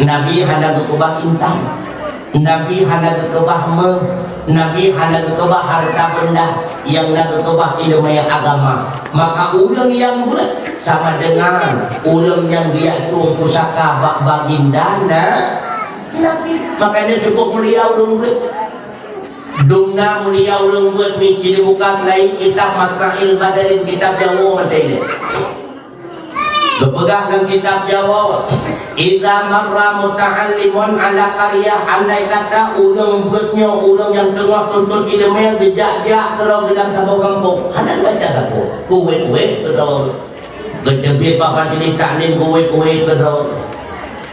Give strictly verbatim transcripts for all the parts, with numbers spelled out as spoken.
Nabi hana geukeubah intan. Nabi hana geukeubah méuh. Nabi hana geukeubah harta beunda. Nyang na geukeubah ileumèe agama. Maka ureueng nyang beuet sama dengan ureueng nyang geujak tueng pusaka bak baginda na-, Nabi. Makanya cukup mulia ureueng beuet. Dum na mulia ureueng beuet nyan, ci dibuka lé kitab Matla'il Badrin, kitab Jawoe maté nyan. Geupeugah lam kitab Jawoe, "Idza marra muta'allimun 'ala qaryah," andai kata ureueng beuet nyoe, ureueng nyang teungoh tuntut ileumèe geujak-jak keudroe lam saboh gampông, hana geubaca sapeue, kuwét-kuwét keudroe. Geuteubiet bak majelis taklim kuwét-kuwét keudroe.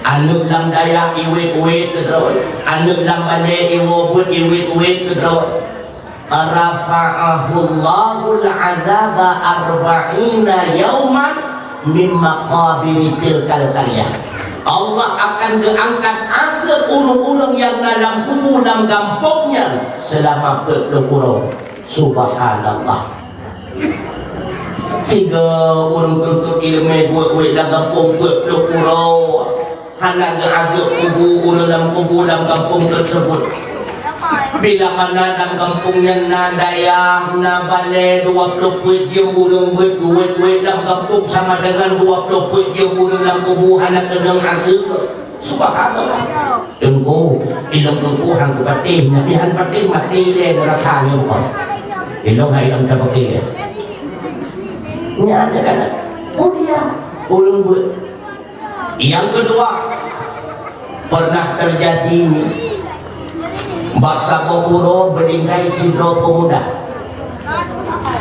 Aneuk lam dayah iwét-wét keudroe. Aneuk lam balè iwoe beuet iwét-wét keudroe. "Rafa'ahullahul 'adzaba arba'ina yauman min maqabiri tilkal qaryah." Allah akan geuangkat azeueb ureueng-ureueng nyang na lam kubu lam gampông nyan seulama peuet ploh uroe. Subhanallah. Sigoe ureueng tuntut ileumèe buet-buet lam gampông peuet ploh uroe, hana geuazeueb kubu ureueng lam kubu lam gampông teuseubut. Bila mana lam gampông nyan na dayah, na balè, dua ploh peuet jeuem ureueng beuet-beuet lam gampông sama dengan dua ploh peuet jeuem ureueng lam kubu hana keunong azeueb. Subhanallah. Teungku, ilôn teungku han kupatéh, tapi han patéh maté lé rasa nyoe bukon. Ilôn hai lôn tapeuké. Nyan ada kan? Oh dia, ulôn buet. Yang kedua, pernah terjadi bak saboh uroe beulingkai sidroe pemuda.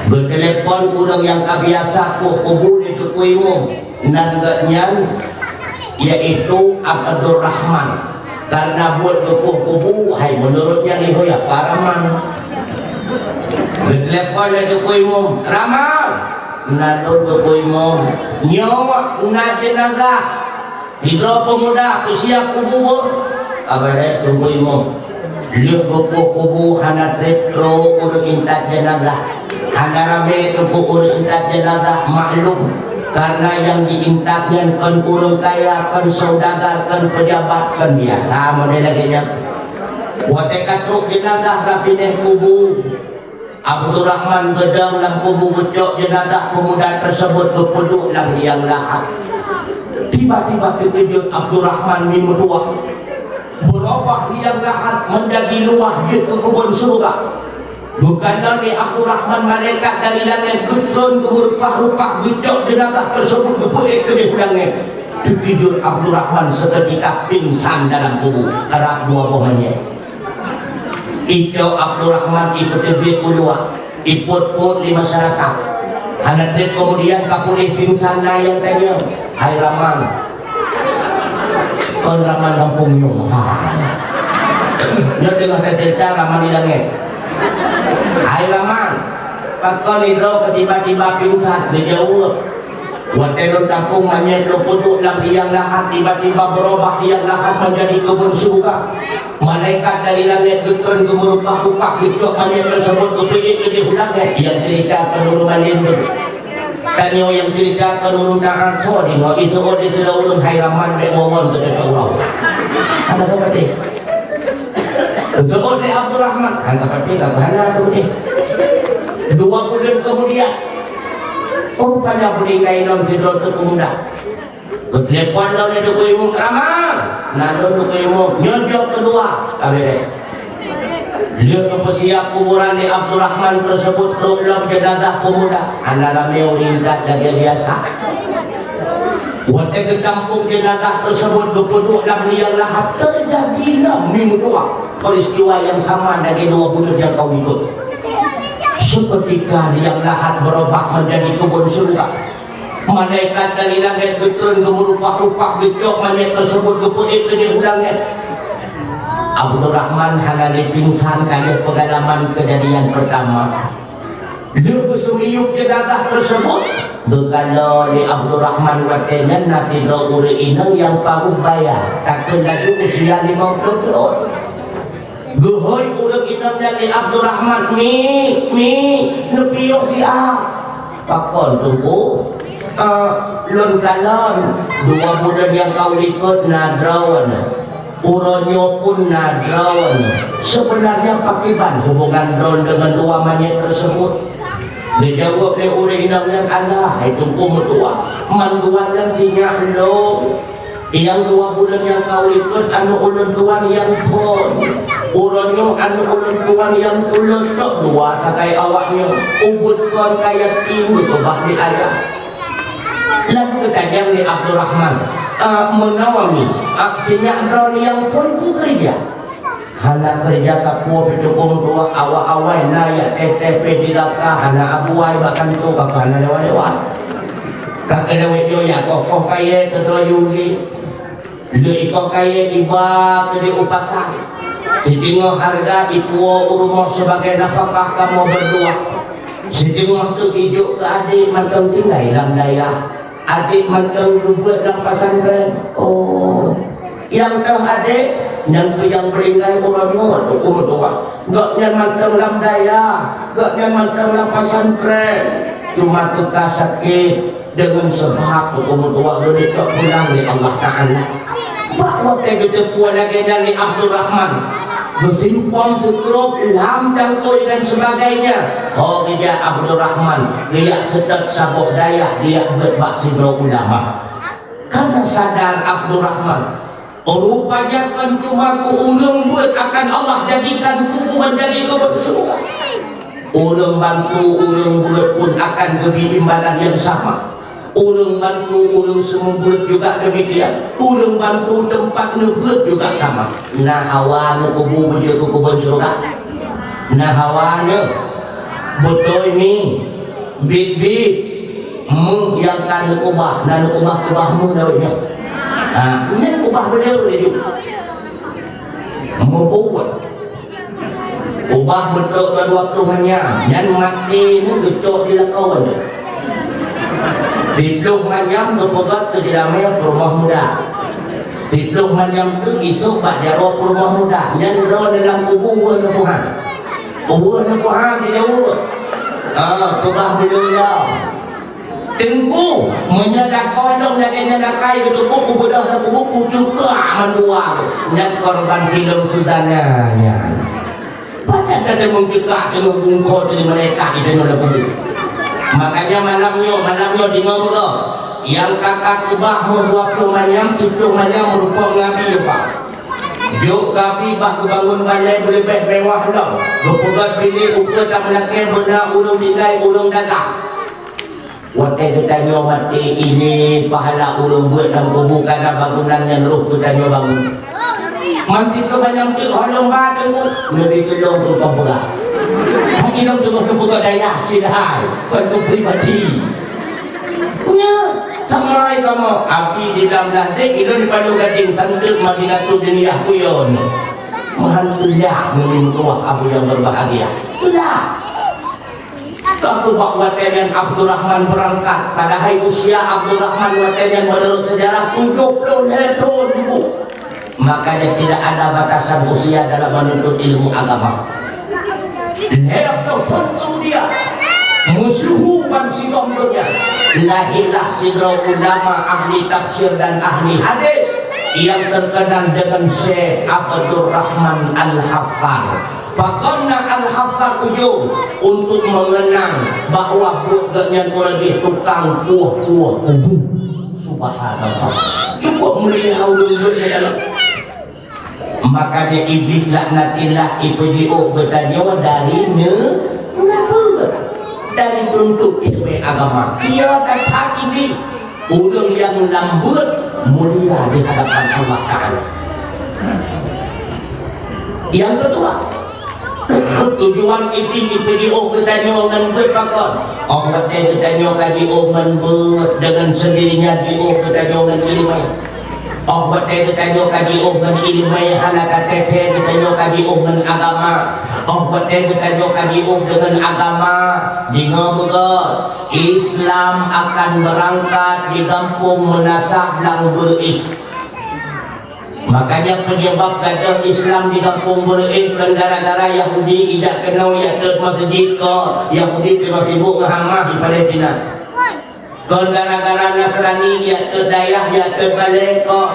Beutelepon ureueng nyang ka biasa kueh kubu di Teungku Imum. Nan geuh nyan, yaitu Abdurrahman. Karena buet geukueh kubu, hai, meunurot nyan lihôi apa Rahman. Geutelepon lé Teungku Imum, "Rahman, na lôn Teungku Imum. Nyoe na jeunazah. Sidroe peumuda peusiab kubu beuh." Abéh rhot Teungku Imum. Lheueh geukueh kubu hana trép troh ureueng intat jeunazah. Hana ramé teungku ureueng intat jeunazah, maklum, karena nyang jiintat nyan kon ureueng kaya, kon saudagar, kon peujabat, kon biasa model lagèe nyan. Watèe ka trok jeunazah lam binéh kubu, Abdurrahman geudong lam kubu geucok jeunazah peumuda teuseubut geupeuduek lam liang lahat. Tiba-tiba teukeujot Abdurrahman mimeutuah, beurubah liang lahat meunjadi luwah jeuet keu keubon syeuruga. Geukalon lé Abdurrahman malaikat dari langèt geutron geumeurupah-rupah geucok jeunazah teuseubut geupeuék keudéh u langèt. Teukeujot Abdurrahman seuketika pingsan dalam kubu, karab dua boh manyét. Icok Abdurrahman ipeuteubiet u luwa, ipot-pot lé masyarakat. Hana trép keumudian ka puléh pingsan na nyang tanyong, "Hai Rahman." Kon Rahman gampông nyoe. Ha. Nyoe teungoh taceurita Rahman di langèt. "Hai Rahman, pakon droe keu tiba-tiba pingsan?" Geujaweueb, "Watèe lôn tapong manyét lôn peuduek lam liang lahat, tiba-tiba beurubah liang lahat meunjadi keubon syeuruga. Malaikat dari langèt geutron geumeurupah-rupah geucok manyét teuseubut geupeuék keudéh u langèt." Nyang ceurita keu ureueng malém tu. Tanyoe nyang ceurita keu ureueng taat, soe deungoe, iseuôt lé sidroe ureueng, "Hai Rahman, bèk wawon keu cocok uroe." Hana sapeue. Iseuôt lé Abdurrahman, hana sapeue, ka hana sapeue. Dua buleuen keumudian, rupanya beulingkai lom sidroe teungku muda. Geutelepon lom lé Teungku Imum, "Rahman, na lôn Teungku Imum, nyoe jok keudua." Ka bèrèh. Lheueh geupeusiab kuburan lé Abdurrahman teuseubut, trok lom jeunazah peumuda. Hana ramé ureueng intat lagèe biasa. Watèe geutampong jeunazah teuseubut geupeuduek lam liang lahat, teujadi lom minggu dua peuristiwa nyang sama lagèe dua buleuen nyang ka likôt. Seuketika liang lahat beurubah meunjadi keubon syeuruga. Malaikat dari langèt geutron geumeurupah-rupah geucok manyét teuseubut geupeuék keudéh u langèt. Abdurrahman hana lé pingsan ka lheueh peungalaman keujadian peurtama. Lheueh geuseumiyueb jeunazah teuseubut, geukalon lé Abdurrahman watèe nyan na sidroe ureueng inong nyang paruh baya, takheun laju usia limong ploh thôn. Geuhôi ureueng inong nyan lé Abdurrahman, "Mi, mi, neupiôh siat." "Pakon, Teungku?" Lôn kalon, dua buleuen nyang ka likot na droeneuh. Uroe nyoe pun na droeneuh. Sebenarnya pakriban hubungan droeneuh dengan dua manyét tersebut? Geujaweueb lé ureuëng inong nyan, "Alah, hai Teungku meutuah, mandua nyan sinyak lôn. Nyang dua buleuen nyang ka likot aneuk ulôn tuan nyang phon. Uroe nyoe aneuk ulôn tuan nyang tuleuek, trok dua sagai awaknyoe. Ubit kon ka yatim geukeubah lé ayah." Laju geutanyoe lé Abdurrahman, "Ah, meunoe mi, ah, sinyak droeneuh nyang phon peue keureuja?" "Hana keureuja sapeue, Teungku meutuah, awai-awai na jak teh-teh pih di gata, hana abuai bak kantô, gata hana lewat-lewat. Ka keuneuk nyoe jak koh-koh kayèe keudroe Yuli. Lheueh ikoh kayèe iba keudéh u pasai. Siteungoh hareuga ipuwoe u rumoh sibagai nafakah kamoe berdua. Siteungoh teuk ijok keu adék mantong tinggai lam dayah. Adék mantong geubeuet lam pesantren." "Oh, nyang toh adék?" "Nyang keu nyang meuninggai uroe nyoe, Teungku meutuah. Gobnyan mantong lam dayah, gobnyan mantong lam pesantren. Cuma teuka sakét, deungon seubab Teungku meutuah lôn icok pulang lé Allah Taala." Bak watèe geuteupeue lagèe nyan lé Abdurrahman, geusimpom seukrop lam cangkôi dan sebagainya. Ho geujak Abdurrahman, geujak seutôt saboh dayah, geujak beuet bak sidroe ulama. Karena sadar Abdurrahman, rupanya kon cuma keu ureuëng beuet akan Allah jadikan kubu menjadi keubeuen syeuruga. Ureuëng bantu ureuëng beuet pun akan geubri imbalan nyang sama. Ureuëng bantu ureuëng seumeubeuet juga demikian. Ureuëng bantu teumpat neubeuet juga sama. Na hawa neukubu beujeuet keu keubeuen syeuruga? Na hawa neu? Beutôi mi? Biet-biet. Méuh nyang ka neukeubah, na neukeubah-keubah méuh lawét nyoe. Ha, nyan keubah beuleue laju. Meubuet. Ubah beutôi dua ploh manyam, nyan maté nyan geucok di lakoe. Siploh manyam geupeugöt keu jilamé peurumoh muda. Siploh manyam teuk isôk bak jaroe peurumoh muda, nyan droe lam kubu weueh neupuha. Weueh neupuha geujaweueb. Ah, keubah beuleue. Teungku, meunyoe lakoe lôn lagèe nyan akai geuteupeu kubeudôh lam kubu, kucukak mandua. Nyan korban filem Suzana nyan. Pajan tadeungoe cukak teungoh bungkôh di malaikat jideungoe lam kubu. Makanya malam nyoe, malam nyoe deungoe beugöt. Nyang ka kakeubah méuh dua ploh manyam, siploh manyam meureumpok ngon Abi leupah. Jok keu Abi bah geubangun balèe beuleubèh mewah lom. Geupeugöt bilék ukeue tameulakèe beuna ureueng tinggai ureueng dagang. Watèe geutanyoe maté, ini pahala ureueng beuet lam kubu, kana bangunan nyang roh geutanyoe bangun. Mantong keu manyam teuk holong ba teungku, leubeh keulong teungku peugah. Hak ilong teungoh teupeugah dayah sidai, kon keu pribadi. Nya, samai kamoe, Abi di dalam ladek, ilong di Padang Gading, santeuk Madinatul Dunia, kuyon. Meuhan tulah meunyoe Abu yang berbahagia. Tulah. Ka keubah watèe nyan Abdurrahman beurangkat, padahai usia Abdurrahman watèe nyan menurut sejarah tujuh puluh lhèe thôn, Ibu. Makanya tidak ada batasan usia dalam menuntut ilmu agama. Lhèe ploh thôn kemudian, meusyeuhu ban sigom donya, lahirlah sidroe ulama ahli tafsir dan ahli hadis yang terkenal dengan Syekh Abdurrahman Al-Haffar. Pakon na Al-Haffar ujong? Untuk mengenang bahwa buet gobnyan uroe jih tukang kueh-kueh kubu. Subhanallah. Cukup mulia ulôn buet nyan. Makanya Iblih laknatillah ipeujiôh geutanyoe dari ne-, neubeuet, dari tuntut ileumèe agama. Iya that-that Iblih. Ureueng nyang lambeuet mulia di hadapan Allah Taala. Nyang keudua, tujuan Iblih ipeujiôh geutanyoe ngon beuet pakon? Óh watèe geutanyoe ka jiôh ngon beuet, dengan sendirinya jiôh geutanyoe ngon ileumèe. Óh watèe geutanyoe ka jiôh ngon ileumèe, hana tateuthèe geutanyoe ka jiôh ngon agama. Óh watèe geutanyoe ka jiôh deungon agama, deungoe beugöt, Islam akan beurangkat di gampông meunasah lam Beureueh. Makanya penyebab gadôh Islam di gampông Beureueh kon gara-gara Yahudi ijak keunoe jak trôk meuseujid, kon Yahudi teungoh sibuk ngon Hamas di Palestina. Kon gara-gara Nasrani jak teuk dayah, jak teuk balée kon.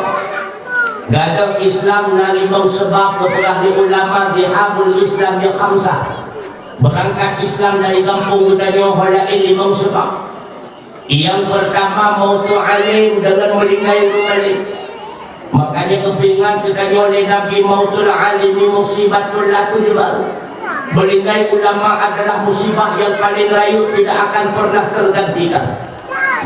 Gadôh Islam na limong sabab, geupeugah lé ulama, zihabul Islam bi khamsah. Beurangkat Islam dari gampông geutanyoe ho laén limong sabab. Nyang peurtama, mautu alim, deungon meuninggai ureuëng alim. Makanya geupeuingat geutanyoe lé Nabi, "Mautul alimi musibatun la tujbaru." Meuninggai ulama adalah musibah yang paling rayeuk, tidak akan pernah tergantikan.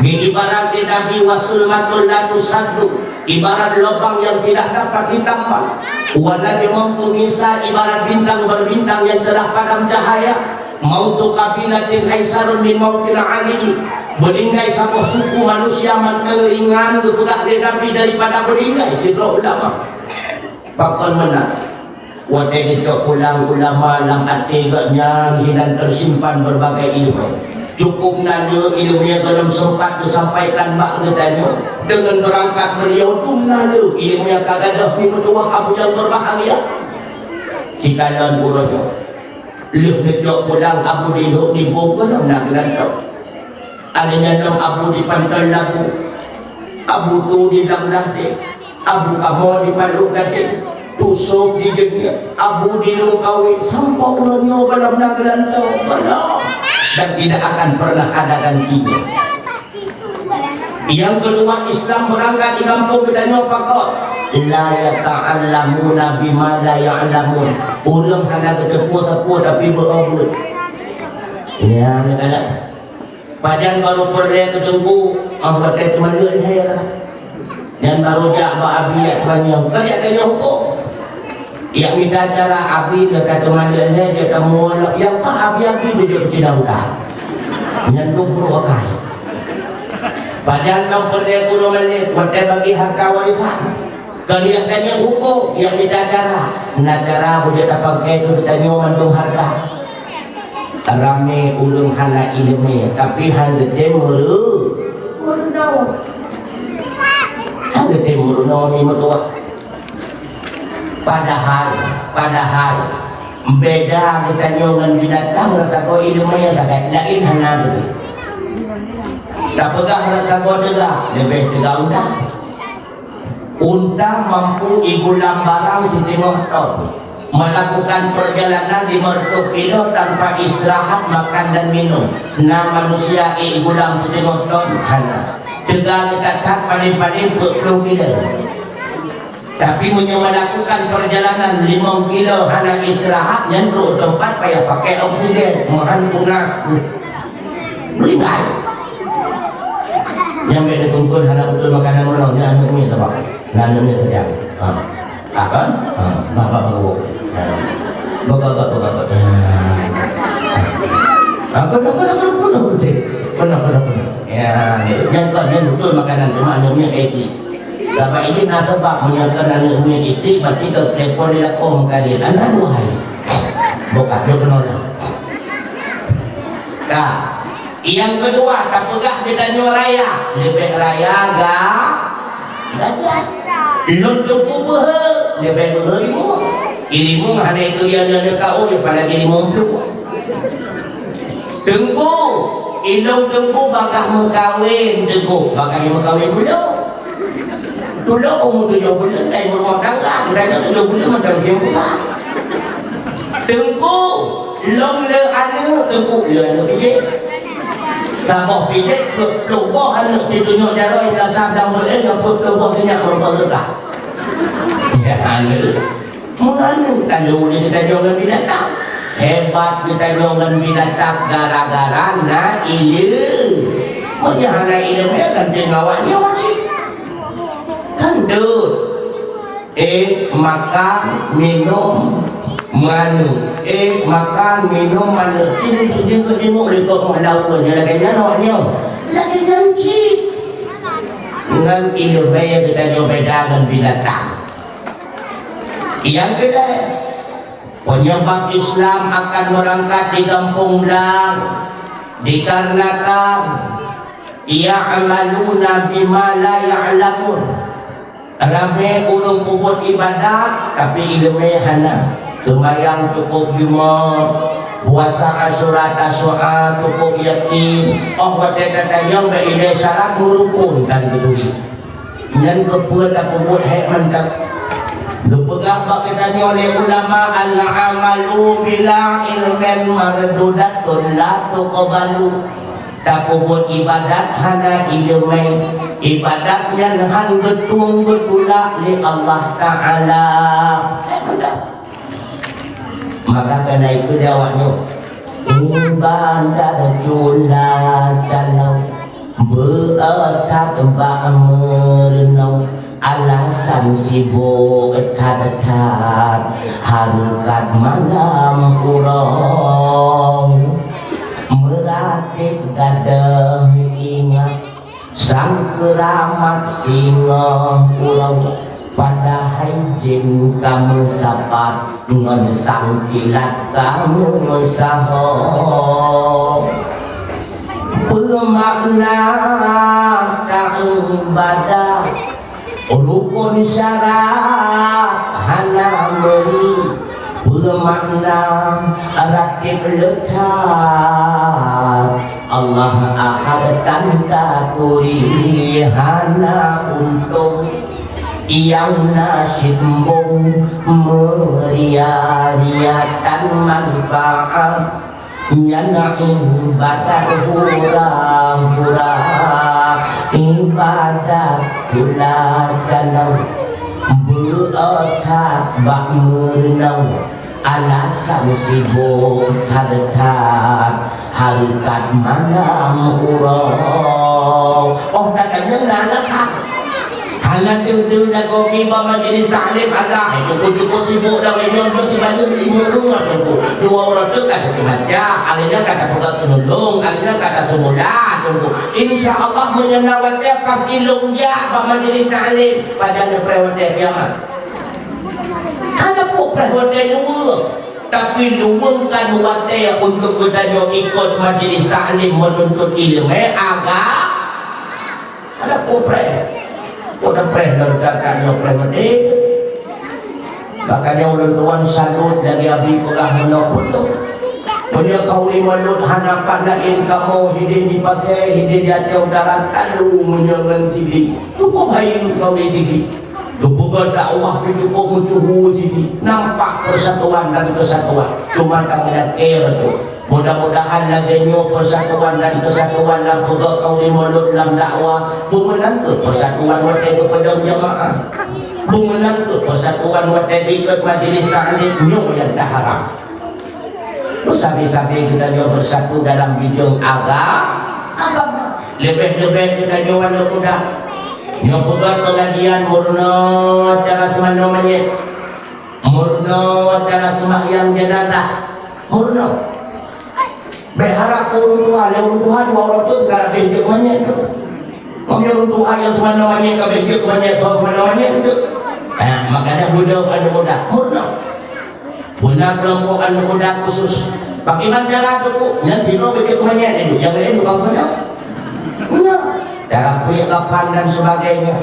Geuibarat lé Nabi, "Wa zulmatun la tusaddu," ibarat lubang yang tidak dapat ditambal. "Wa najmun tumisu," ibarat bintang berbintang yang telah padam cahaya. "Mautu qabilatin aisarun min mautil alimi." Meuninggai saboh suku manusia mantong ringan geupeugah lé Nabi daripada meuninggai sidroe ulama. Pakon meunan? Watée geucok pulang ulama, lam até gobnyan hinan teusimpan berbagai ileumé. Cukup na le ileumé gohlom sempat geusampaikan bak geutanyoe. Deungon beurangkat beliau dum na le ileumé ka gadôh pih meutuwah Abu nyang berbahagia. Sikalon uroe nyoe. Lheueh neucok pulang Abu di lhok nibôk, gohlom na geulantoe. Alèh nyan lom Abu di Panton Labu, Abu tu di Blang Blah Deh, Abu kamoe di Paluk Gadeng, tu sôb di Jeuniet, Abu di Lôn Kawé, sampoe uroe nyoe gohlom na geulantoe, gohlom. Dan tidak akan pernah ada gantinya. Nyang keudua, Islam beurangkat di gampông geutanyoe pakon? La yata'allamuna bima la ya'lamun. Ureuëng hana geuteupeue sapeue tapi beu-o beuet. Nyan kadang. Pajan barô peureulée keu teungku, ah, watée teuma lheueh lhée ka. Nyan barô jak bak abi jak tanyong, ka jak tanyong hukôm. Jak mita cara abi lé ka teuma lheueh lhée, jak tamu lom, nyang pat abi-abi beujeuet keu sidang utai. Nyan tu brôk akai. Pajan lom peureulée gurô malée, watée bagi harta warisan. Kon jak tanyong hukôm, jak mita cara. Na cara beujeuet tapangkai keu geutanyoe mandum harta. Ramé ureuëng hana ileumé, tapi han geutem meureu-, meurunoe. Han geutem meurunoe mi meutuwah. Padahai, padahai, beda geutanyoe ngon binatang, rasa ko ileumé sagai laén hana geutem. Tapeugah rasa ko teuga, leubeh teuga unta. Unta mampu igulam barang siteungoh ton, melakukan perjalanan lima ratus kilo tanpa istirahat, makan dan minum. Na manusia igulam siteungoh ton? Hana. Teuga geutat-that paléng-paléng peuet ploh kilo. Tapi meunyoe melakukan perjalanan limong kilo hana istirahat, nyan trok teumpat payah pakai oksigen, meuhan tunas. Meuninggai. Nyang bék dikumpul hana beutôi makanan uroe nyoe, aneuk miet saban. Nah, aneuk miet saja. Ha. Ha, kan? Ha, bah, bah, bah, bah. Ha. Bah, bah, bah, bah, bah, bah. Ha. Ha, pernah, pernah, pernah, pernah, pernah. Pernah, pernah, pernah. Ya, nyang kon, nyang beutôi makanan, cuma aneuk miet ka isi. Sabab ini na sabab meunyoe kon aneuk miet isi, berarti ka telepon di lakoe meukaji. Aneuk buhai. Buka, jok keunoe dah. Ka. Nyang keudua, tapeugah geutanyoe raya. Leubeh raya ga-, gajah. Lôn teupeu beuhe, leubeh beuhe rimueng. Rimueng hana itu dia nyoe ka, oh, apalagi rimueng tu. Teungku, ilôn teungku bagaih meukawen, teungku, bagaih meukawen buleuen. Tulok umu tujoh buleuen, dai meurumoh tangga, dai tujoh buleuen macam siang buka. Teungku, lôn le aneuk, teungku, le aneuk pijék. Saboh pijék, peuet ploh boh aneuk, siteungoh jaroe, ila sabdang buleuen, ngon peuet ploh boh sinyak, meureumpok reuta. Ya, aneuk. Meunan ka lheueh geutanyoe ngon binatang. Hebat geutanyoe ngon binatang gara-gara na ileumé. Meunyoe hana ileumé, kan teungoh awak nyoe cit. Kan deuh. Eh, makan, minum, meuaneuk. Eh, makan, minum, meuaneuk. Sini, sini, sini, sini, likot meuh lawan. Lagèe nyan awak nyoe. Lagèe nyan cit. Ngon ileumé geutanyoe beda ngon binatang. Nyang keulhèe, penyebab Islam akan meurangkat di gampông blang dikarenakan ya'maluna bima la ya'lamun. Ramé ureuëng peubuet ibadat, tapi ileumé hana. Seumayang cukôp jumoe, Puasa Asyura, Tasu'a, cukup yakin. Oh, watèe tatanyong bak ilèe syarat meurukon dan keuturi. Nyan keupeue tapeubuet hék mantong. Geupeugah bak geutanyoe lé ulama, "Al-amalu bila ilmin mardudatun la tuqbalu." Tapeubuet ibadat hana ileumèe, ibadat nyan han geutueng geutulak lé Allah Ta'ala. Hék mantong. Maka keuhai keu jaweueb nyoe, ibadat cula calông beuet that bak meurunoe, alasan sibok that-that, hareukat malam uroe, meuratéb gadôh ingat. Sang keuramat singoh uroe, padahai jén ka meusapat, ngon sang kilat ka meusaho. Peue makna ka ibadat, rukon syarat hana meuri? Peue makna ratéb le that, Allah Ahad tan taturi? Hana untông nyang na cit embong, meuria-ria tan manfaat. Nyan ibadat hura-hura, ibadat cula calông beuet that bak meurunoe. Alasan sibok that-that, hareukat malam uroe. Oh, that nyan na alasan. Hana teuh-teuh lagoe pih bak majelis taklim, alah, cukup-cukup sibok dah, nyoe sibayeue lima uroe teungku. Dua uroe teuk ka teubaca, akhirnya ka tapeugah keunulong, akhirnya ka taseumudah teungku. Insya Allah, meunyoe na watèe pasti lôn jak bak majelis taklim, pajan neupreh watèe kiamat. Hana peue preh watèe luweue, tapi luweue kan watèe untuk geutanyoe ikot majelis taklim meununtut ileumèe agama. Hana peue preh. Peue preh lom takat nyoe preh watèe. Makanya ulôn tuan salut lagèe Abi peugah meunoe putôh. Meunyoe kaum lima Lut hana pat laén kamoe hidéh di pasè, hidéh di ateueh udara, talu meunyoe ngon sigi. Cukup hai kaum di sigi. Geupeugah dakwah pih cukup meucuhu sigi, nampak persatuan dan kesatuan. Cuma tanyoe keu beutôi. Mudah-mudahan lagèe nyoe persatuan dan kesatuan lam peugah kaum lima Lut lam dakwah, beumeunang keu persatuan watèe geupeudong jamaah. Beumeunang keu persatuan watèe ikot majelis taklim, nyoe nyang taharap. Sabe-sabe geutanyoe beusatu dalam bidang aga-, agama. Leubeh-leubeh geutanyoe aneuk muda. Nyoe peugah pengajian meurunoe cara seumanoe manyét. Meurunoe cara seumbahyang jenazah. Meurunoe. Bèk harap keu ureueng tuha, lé ureueng tuha dua uroe teuk ka habéh jeuet manyét tu. Meunyoe ureueng tuha nyang seumanoe manyét ka habéh jeuet manyét, soe seumanoe manyét tu. Ha, makanya beudôh aneuk muda. Meurunoe. Beuna keulompok aneuk muda khusus. Pakriban cara teungku, nyan sidroe beujeuet keu manyét nyoe, nyang laén tukang peunah. Beuna. Cara peuék lapan dan sebagainya.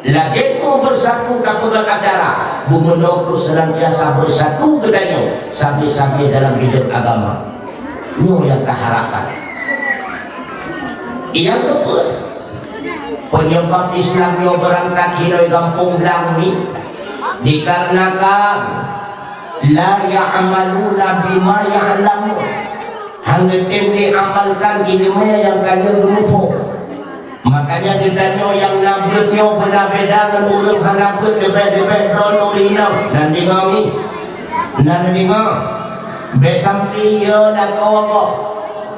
Lagèe nyoe beusatu tapeugah acara, beumeunyoe keu seunantiasa beusatu geutanyoe, sabe-sabe dalam bidang agama. Nyoe nyang taharapkan. Nyang keupeuet, peunyeubab Islam nyoe beurangkat hinoe gampông blang nyoe, dikarenakan la ya'maluna bima ya'lamun. Han geutem lé amalkan ileumèe nyang ka lheueh geumuphom. Makanya geutanyoe nyang na beuet nyoe beuna beda ngon ureueng hana beuet, leubeh-leubeh droeneuh ureueng inong. Na neudeungoe nyoe? Na neudeungoe? Bèk sampoe yo lakoe gob.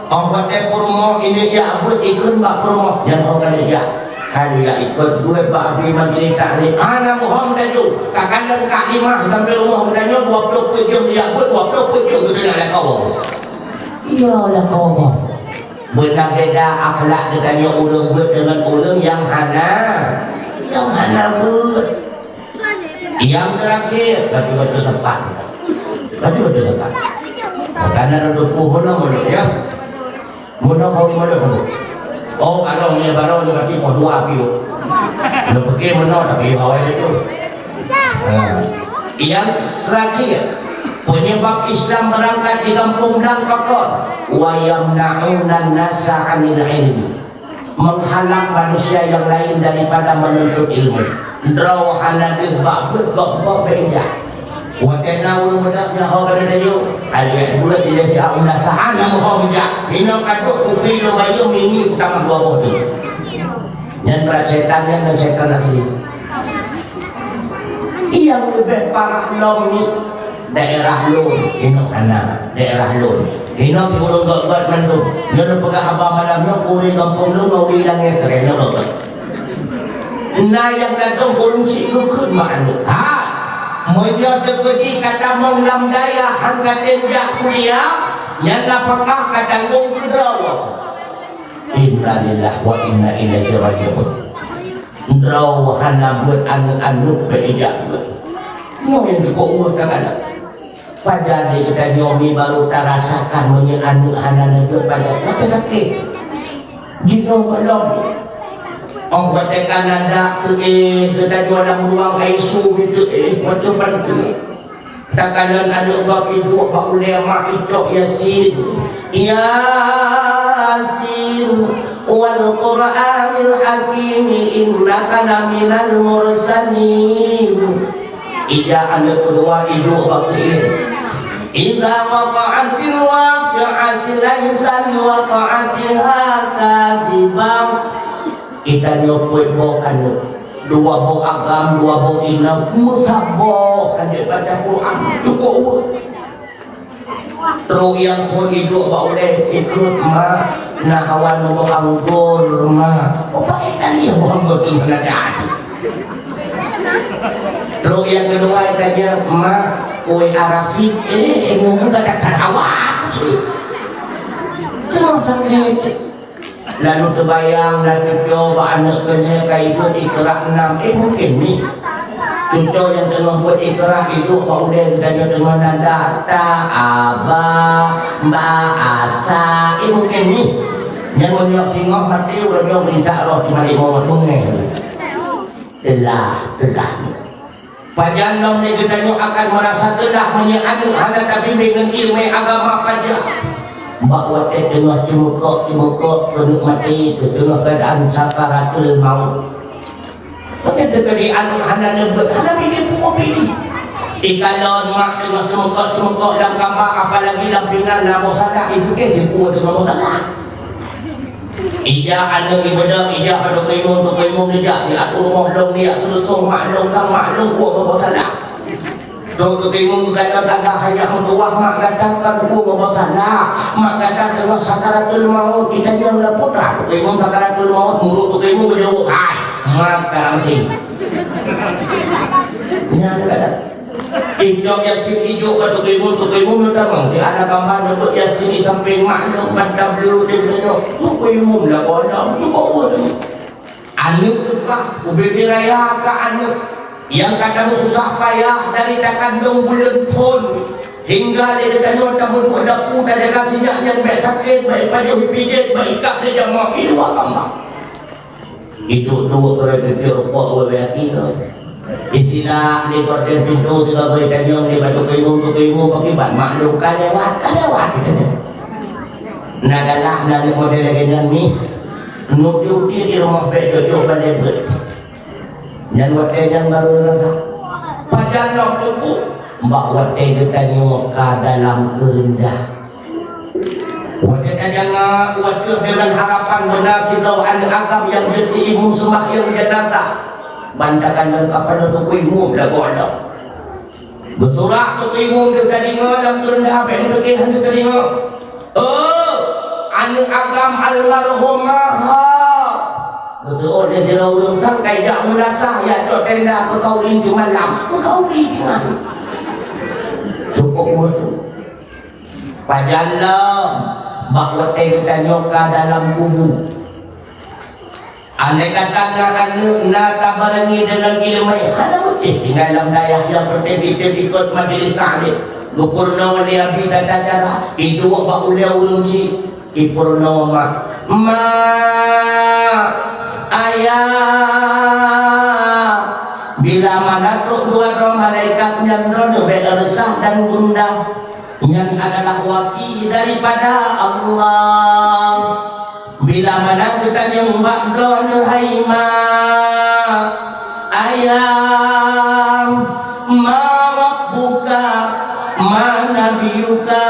Óh watèe peurumoh inong jak beuet ikheun bak peurumoh, nyan ho ka lheueh jak. Ka lheueh jak ikot beuet bak abéh majelis taklim. Hana muphom laju. Ka kalon kak limah sampoe rumoh geutanyoe dua ploh peuet jeuem jak beuet, dua ploh peuet jeuem geutanyoe lakoe. Iya lakoe gob. Beuna beda akhlak geutanyoe ureueng beuet deungon ureueng nyang hana, nyang hana beuet. Nyang teurakhir, bacut-bacut teumpat. Bacut-bacut teumpat. Karena lôn tupeue meunoe, meunoe, ya. Meunoe kau meunoe kau. Oh, barô ni, barô ni, berarti kau dua piôh. Lôn pikir meunoe, tapi awai tu. Ha. Nyang teurakhir. Penyebab Islam berangkat di Kampung Blang pakon? Wa yamna'unan nasa 'anil ilmi. Menghalang manusia yang lain daripada menuntut ilmu. Droe hana deuh bak beuet gob-gob beu ijak. Watèe na ureueng meudak nyoe ho ka lheueh laju, ka lheueh buet ilèe siat u meunasah hana meuho meujak. Inoe ka duek kupi lom bayeue mimi tamah dua boh teuk. Nyan brat setan, nyan ngon setan asli. Nyang leubeh parah lom nyoe daerah lôn, inoe hana, daerah lôn. Inoe si ureueng gèt-gèt mandum. Nyoe lôn peugah haba malam nyoe, ureueng gampông lôn ngon ureueng langèt keu lôn nyoe gèt-gèt. Na nyang datang ureueng syiek geukheun mak aneuk. Ha! Meunyoe teukeudi ka tamong lam dayah han ka tem jak kuliah, nyan nafakah ka tanggong keu droe. Innalillahi wa inna ilaihi raji'un. Droe hana beuet aneuk-aneuk beu ijak beuet. Nyoe nyang jipeubuet ka galak. Pajan lé geutanyoe mi barô tarasakan meunyoe aneuk hana neubeuet pajan, watèe sakét. Jinoe gohlom. Ong watèe ka na dak teuéh, geutanyoe lam ruang I C U teuéh, watèe ban teuéh. Takalon aneuk gob iduek bak ulèe mak icok Yasin. Yasin, wal Qur'anil Hakim, innaka laminal mursalin. Ija aneuk keudua iduek bak keuieng. Idza waqa'atil waqi'atu laisa liwaqa'atiha kadzibah. Geutanyoe peuet boh aneuk, dua boh agam, dua boh inong, meusaboh aneuk baca Quran, cukôp weueh. Trok nyang phôn iduek bak ulèe, ikôt mak, na hawa neuboh anggô mak. Oh, paét tadi boh anggô teuh hana ada. Trok nyang keudua tanya, "Mak, kue arafit, eh, eh, nunggu kata-kata awak." Terus sakét. Lalu teubayang na cucoe bak aneuk keuh lhèe ka ikôt ikrah nam, eh, mungken ni. Cucoe nyang teungoh beuet ikrah iduek bak ulèe geutanyoe teungoh na data, aba, ba, asa, eh, mungken ni. Nyang meunyoe singoh maté uroe nyoe meulintak roh di malék mawöt beungèh. Teulah, teulah. Pajan lom lé geutanyoe akan meurasa teulah meunyoe aneuk hana tabimbéng ngon ileumèe agama pajan. Bak watèe teungoh ceumeukok-ceumeukok keuneuk maté, teungoh keuadaan sakaratul maut. Watèe teukeudi aneuk hana neubeuet, hana bidé peue bidé. Ikalon mak teungoh ceumeukok-ceumeukok lam kama, apalagi lam pingan na boh salak, ipiké sipeue teungoh boh salak. Ija aneuk ibeudôh, ija bak Teungku Imum, Teungku Imum ija, siat u rumoh lôn, siat seuleusoh mak lôn, sang mak lôn, kuah boh salak. Trok Teungku Imum geukalon agak hana meutuwah mak gata kan kuah boh salak. Mak gata teungoh sakaratul maut, geutanyoe lam putra. Teungku Imum sakaratul maut, murit Teungku Imum geujaweueb, "Hai, mak ka mati." Nyan gata. Ijok Yasin ijok bak Teungku Imum, Teungku Imum neutamong. Di anak gamba neubeuet Yasin di sampéng mak lôn, ban tableue di bunoe. Teungku Imum lagoe lom, teungku ureueng. Aneuk teupah, ubé raya ka aneuk. Nyang ka tameususah payah dari takandong buleuen phôn. Hingga lé geutanyoe tameuduek dapu tajaga sinyak nyan bèk sakét, bèk ipajoh ipijet, bèk ikab lé jamah, i luwa kamba. Iduek-duek keureuteuek rupok wewe até nyoe. Istilah di gorden pintoe sibagoe tanyong di batu kuyueng-kuyueng pakiban maklum ka lewat, ka lewat. Na galak na model lagèe nyan mi. Nuju di rumoh bèk jok-jok balèe beuet. Nyan watèe nyan baru rasa. Pajan lom teungku, bak watèe geutanyoe ka dalam keureundah. Watèe tajak ngon watèe deungon harapan beuna sidroe aneuk agam nyang jeuet jiimum seumbahyang jeunazah. Ban takalon kapan teungku imum lagoe nyoe. Geusurak teungku imum teuka deungoe lam keureundah, bèk neuteuka han teuka deungoe. Oh, aneuk agam almarhumah. Geuseuôt lé sidroe ureueng sangkai jak meulasah, jak cok tenda keu kauli di malam. Keu kauli di malam. Cukup meutu. Pajan lom, bak watèe geutanyoe ka dalam kubu. Andai kata na aneuk na tabarangi deungon ileumèe, hana meusti tinggai lam dayah nyang peunteng itém ikot majelis taklim. Geupeurunoe lé abi tata cara, iduek bak ulèe ureueng chik, ipeurunoe mak. Mak, ayah, Bila mana trok dua droe malaikat nyan droeneuh bék reusah dan gundah, nyan adalah waki daripada Allah. Bila mana geutanyong bak droeneuh, "Hai ma, ayah, ma rabbuka, ma nabiyuka,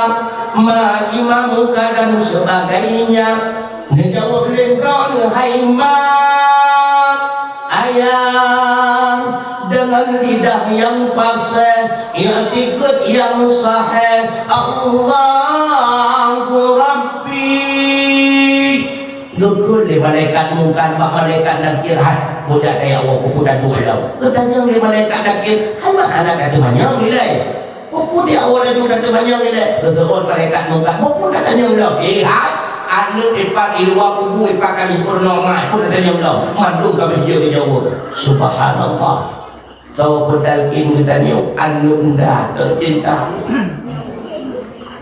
ma imamuka," dan sebagainya. Neujaweueb lé droeneuh, "Hai ma, ayah," dengan lidah yang fasih, i'tikad yang sahih, "Allahu Rabbi." Geukheun lé malaikat Mungkar bak malaikat Nakir, "Hai, bujak daya Allah, peue peue tatuek lom?" Geutanyong lé malaikat Nakir, "Hai ma, hana ka teumanyong ilée?" Peue-peue di awak laju ka teumanyong ilée, geuseuôt malaikat Mungkar, "Peue-peue ka tanyong lom?" "Eh, hai, aneuk ipat i luwa kubu, ipat ka jipeurunoe ma, peue ka tanyong lom?" Mandum ka geujaweueb. Subhanallah. Soe peutalkin geutanyoe, aneuk muda teucinta.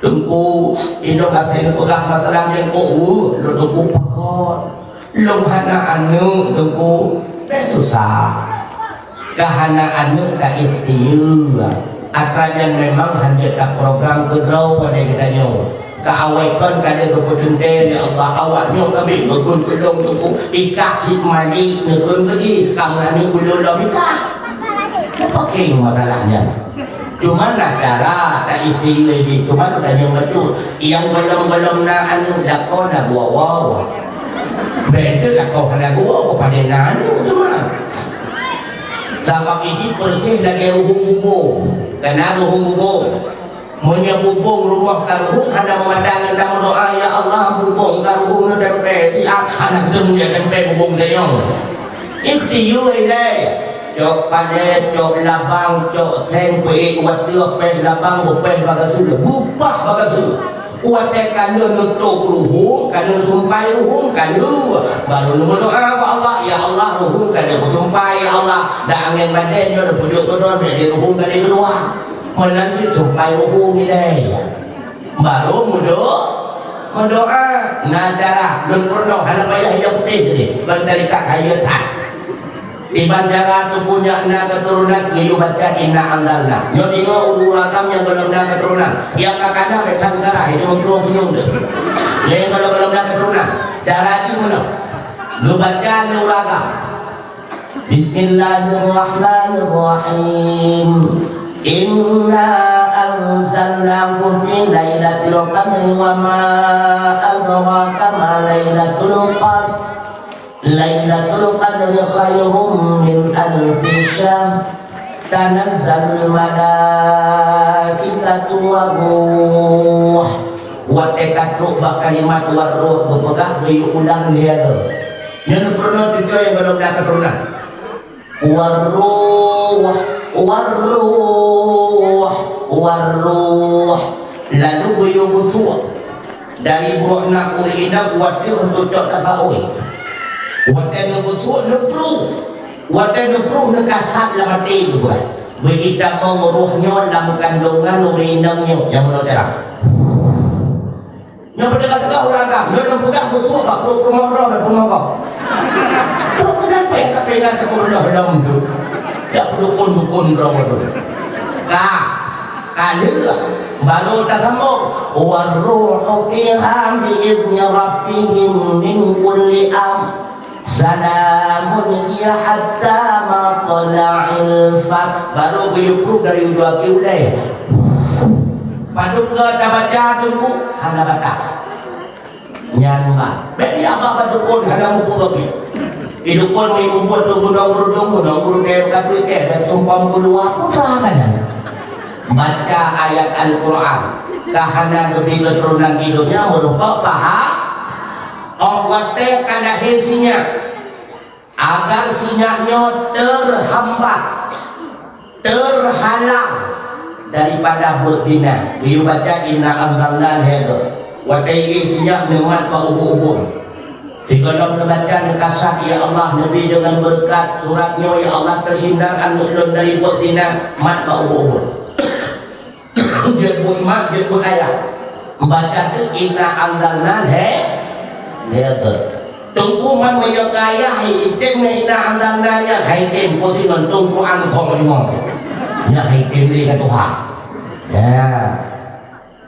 Teungku, inong asai neupeugah masalah nyang kok, uh, lôn teungku pakon. Lôn hana aneuk, Teungku, bèk susah. Ka hana aneuk ka ikhtiar. Atra nyan memang hanjeuet taprogram keudroe padé geutanyoe. Ka awai kon ka lheueh geupeuteuntèe lé Allah, awak nyoe ka bèk geukheun keu lôn, Teungku. Ikah cit malik neukheun keu jih, ka meuaneuk ulôn lom ikah. Pakon masalah nyan. Cuma na cara ta ikhtiar jih, cuma geutanyoe bacut. Nyang gohlom-gohlom na aneuk lakoe na geuwoe-woe. Bèk teuh lakoe hana geuwoe, padahai na aneuk teuma. Sabab jih persis lagèe ruhueng bubông. Kana ruhueng bubông. Meunyoe bubông rumoh ka ruhueng hana meumada ngon tameudoa, "Ya Allah, bubông ka ruhueng neutempè siat," hana teuh meunyoe tempè bubông tanyong. Ikhtiar ilèe. Cok palèh, cok labang, cok seng, peuék u ateueh, pèh labang, beupèh bagaseue, beupah bagaseue. Watèe ka lheueh neutôp ruhueng, ka lheueh neusumpai ruhueng, ka lheueh, barô neumeudoa bak Allah, "Ya Allah, ruhueng ka lheueh neusumpai, ya Allah, dan angèn badèe nyoe neupeujok keu droe, bèk lé ruhueng ka lheueh keuluwa." Meunan cit sumpai ruhueng ilèe. Barô meudo-, meudoa. Na cara, lôn peurunoe hana payah hireuen putéh teuh, ban teulikat hayeue that. Iban cara teupunya na keuturonan geuyue baca inna anzalna. Nyoe deungoe ureueng agam nyang gohlom na keuturonan. Nyang ka kana bèk that cara, itu meuturoh punyueng teuh. Nyang gohlom-gohlom na keuturonan. Cara jih meunoe. Geubaca lé ureueng agam. Bismillahirrahmanirrahim. Inna anzalnahu fi lailatul qadri wa ma adraka ma lailatul qadr. Lailatul qadri khairum min alfi syahr. Tanazzalul malaikatu war ruh. Watèe ka trok bak kalimat war ruh geupeugah geuyue ulang lhèe kali. Nyan peurunoe cucoe nyang gohlom na keuturonan. War ruh, war ruh, war ruh. Lalu geuyue geusuek dari buet na ureueng inong watèe untuk cok tasaôi. Watèe geugeusuek neupruh, watèe neupruh neukasat lam até geuh. Beugitu tamong roh nyoe lam kandongan ureueng inong nyoe nyang meunoe cara. Nyoe peuteuka-teuka ureueng agam, nyoe lôn peugah beutôi bak peurumoh droe dan peurumoh gob. Trok keunan payah tapeuingat keu ureueng lom tu. Jak peudukon-dukon droe tu. Ka, ka lheueh, barô tasambong. War ruhu fiha bi idzni rabbihim min kulli amr. Salamun hiya hatta matla'il fajr. Barô geuyue pruh dari ujong akhé ulèe. Padub goe tabaca teungku hana batas. Nyan bah. Bèk jiaba bak dukon hana muphom lagèe. Di dukon meuibu buet tu gunong rudong, gunong rudong, kafé, kafé, sumpah keuluwa, putra kan nyan. Baca ayat Al-Quran. Ka hana geubri keuturonan di donya meurumpok paha. Óh watèe ka lahé sinyak, agar sinyak nyoe teuhambat, teuhalang daripada buet zina. Geuyue baca inna anzalna lhèe goe. Watèe jih sinyak neumat bak ubon-ubon. Sigohlom neubaca neukasat, "Ya Allah, neubi deungon beureukat surat nyoe, ya Allah, teuhindar aneuk lôn dari buet zina," mat bak ubon-ubon. Jeuet buet mak, jeuet buet ayah. Baca teuk inna anzalna lhèe, lhèe goe. Teungku man meunyoe kaya hai item na ina azan na nyan hai item poti ngon teungku angkong limong. Nyan hai item lé ka Tuhan. Ya.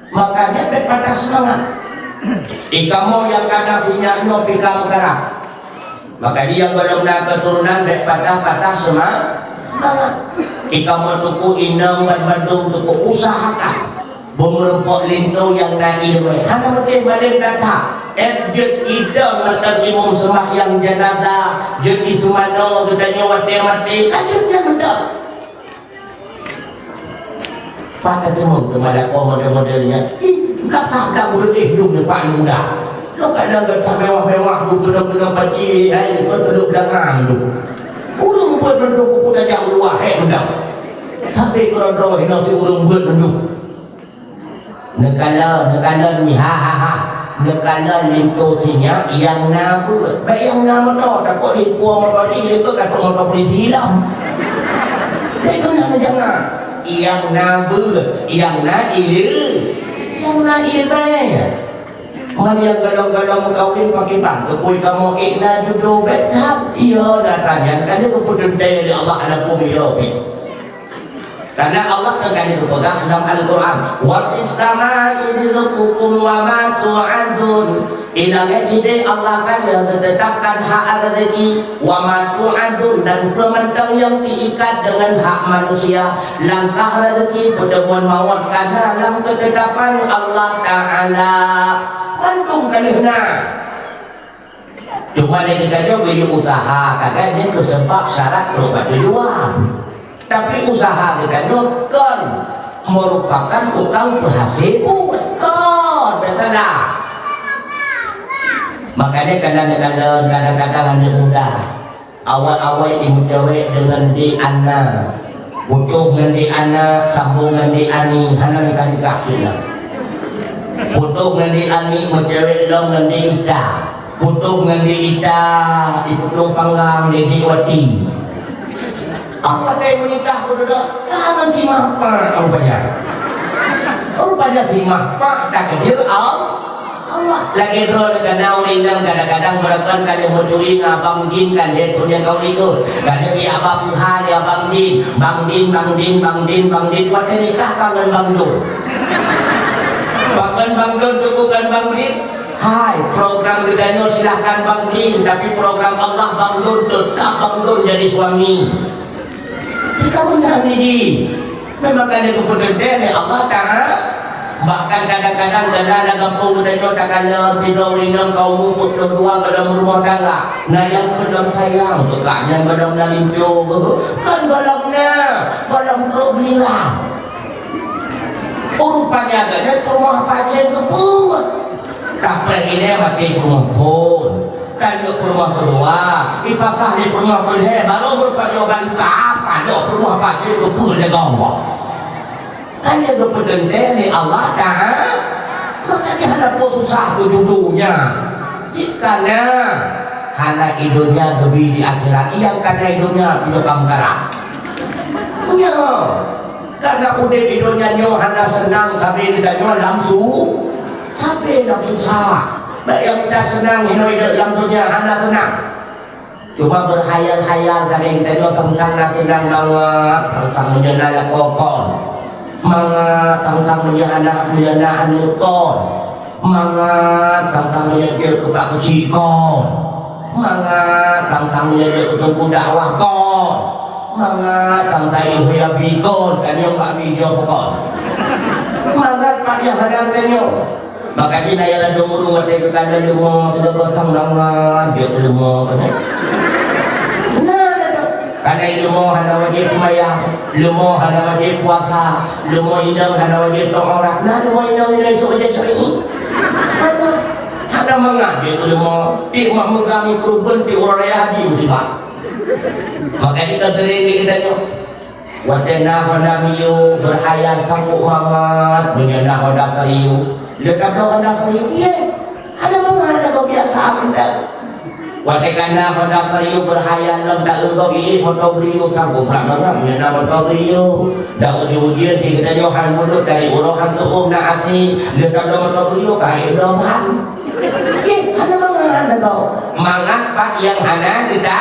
Makanya bèk patah seumangat. Ikamoe nyang ka na sinyak nyoe pih ka meukarat. Makanya nyang gohlom na keuturonan bèk patah-patah seuma-, seumangat. Ikamoe teungku inong banmandum teungku usahakan. Beumeureumpok linto nyang na ileumèe. Hana meusti baleng that-that. Eh, jeuet idong mantong imum seumbahyang janazah, jeuet iseumanoe geutanyoe watèe maté, ka jeuet nyan mantong. Pat tateumeung teuma lakoe model-model nyan. Ih, ka sadang ureueng eh lôn nyoe Pak Nunda. Lôn kadang gata mewah-mewah, geupeudong-peudong pati, hai, geupeudong dangan tu. Ureueng buet meudoh buku tajak uluwa, hèk meudoh. Sampai keudroe-droe hinoe si ureueng buet meudoh. Neukalon, neukalon ni, ha, ha, ha. Neukalon linto sinyak nyang na beuet. Bèk nyang na moto, takot lé puang moto jih, lé keu ka trok moto polisi lom. Bèk keu na neujangan. Nyang na beuet, nyang na ile-, nyang na ileumèe. Man nyang gadong-gadong meukawen pakriban, teupui kamoe ék na judo bèk that. Iya, datang nyan ka lheueh geupeuteuntèe lé Allah hana peue meuyue pih. Karena Allah kan ka geupeugah dalam Al-Quran, "Wa fis samai rizqukum wa ma tu'adun." Di langèt sideh Allah kan geutetapkan hak rezeki, "wa ma tu'adun," dan peue mantong nyang teuikat deungon hak manusia. Langkah rezeki, peutemuan mawöt ka na lam keutetapan Allah Ta'ala. Mandum ka lheueh na. Cuma lé geutanyoe geuyue usaha sagai nyan keu seubab syarat trok bak tujuan. Tapi usaha geutanyoe kon merupakan tukang peuhase buet, kon, biasalah. Makanya kadang-kadang, kadang-kadang aneuk muda awai-awai imeucewek deungon di Ana. Putôh ngon di Ana, sambong ngon di Ani, hana nikah-nikah cit nyan. Putôh ngon di Ani, meucewek lom ngon di Ita. Putôh ngan di Ita, di Putôh Panggang, di Dikwati. Apa kayak menikah pun duduk, tangan si mahpa rupanya. Rupanya si mahpa tak kecil Allah. Lagi droe kana ureueng inong kadang-kadang beureukan ka lheueh meuturi ngon Abang Din kan lheueh tunyang kau likot. Ka lheueh di Abang Tuhan, di Abang Din. Bang Din, Bang Din, Bang Din, Bang Din. Watèe nikah ka ngon Bang Dun. Pakon Bang Dun, bukan Bang Din. Hai, program geutanyoe silahkan Bang Din, tapi program Allah Bang Dun, tetap Bang Dun jadi suami. Kita benar ni, Din. Memang kan itu peuteuntèe lé Allah Ta'ala. Bahkan kadang-kadang dalam gampông geutanyoe takalon sidroe ureueng inong ka umu peuet ploh dua gohlom rumoh tangga. Na nyang gohlom sayang, teuka nyang gohlom na linto. Kan gohlom na, gohlom trok bilang. Rupanya gata peurumoh pacén keupeue. Kapreh ilèe maté peurumoh phôn. Ka jeuet peurumoh keudua, ipasah lé peurumoh keulhèe, barô meurupa jawaban ka, padub peurumoh pacén keupeue lé gob. Kan jeuet geupeuteuntèe lé Allah Ta'ala. Maka jih hana peue susah keu judo nyan. Jika na hana i donya geubi di akhirat, nyang ka na i donya pih ka meukarat. Nyo, karena udép i donya nyoe hana seunang sabe geutanyoe lam su-, sabe lam susah. Bèk nyang mita seunang hinoe lam donya hana seunang. Cuma beukhayal-khayal sabe geutanyoe teuntang na seunang mangat, teuntang meunyoe na lakoe kon. Mangat sang-sang meunyoe hana, meunyoe na aneuk kon. Mangat sang-sang meunyoe jeuet keu bak keuchik kon. Mangat sang-sang meunyoe jeuet keu teungku dakwah kon. Mangat sang-sang ibu yabi kon, tanyoe bak mi jok kon. Mangat pat nyang hana tanyoe. Maka jih na nyang ladôm ureueng watèe geukalon leumo, sigoe sang mangat jeuet leumo, kan? Nah, kadang leumo hana wajéb seumayang, leumo hana wajéb puasa, leumo inong hana wajéb tong aurat. Nah, leumo inong nilai sôk wajéb syar'i. Hana mangat jeuet leumo, pih mak meugang peurubeuen pih uroe raya haji meusibat. Maka jih ka seuring di geutanyoe. Watèe na Honda Mio, beukhayal sangkok mangat, meunyoe na Honda Vario. Lé ka bloe Honda Vario, ié. Hana mangat, hana biasa mantong. Watèe ka na Honda Vario, beukhayal lom taeu gob ié moto Brio, sangkok prak mangat, meunyoe na moto Brio. Dan ujeuen-ujeuen di geutanyoe han mulod dari uroe han seuôh na asi, lé ka bloe moto Brio, ka ié bloe ban. Ié, hana mangat, hana bloe. Mangat Nyang hana geuda,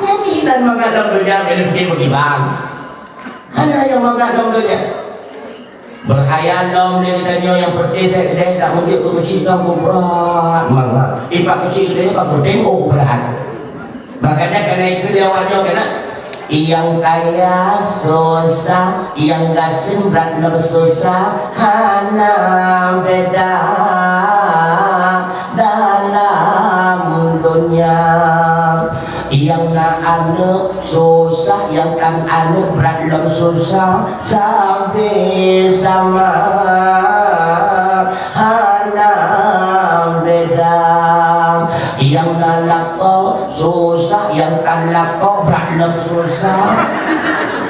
nyan inan mangat lom donya, bèk lé beugiban. Hana nyang mangat lom donya. Beukhayal lom lé geutanyoe, nyang peunteng sèt keudeh dak meujeuet keu keuchik, ka brat mangat. Ipat keuchik keudeh, ipat peunteng, oh, brat. Makanya keuneuk ikheun lé awak nyoe keuneuk, nyang kaya susah, nyang gasien brat lom susah, hana beda dalam donya. Nyang na aneuk susah, nyang kon aneuk brat lom susah, sabe sama, hana beda. Nyang na lakoe susah, nyang kon lakoe brat lom susah,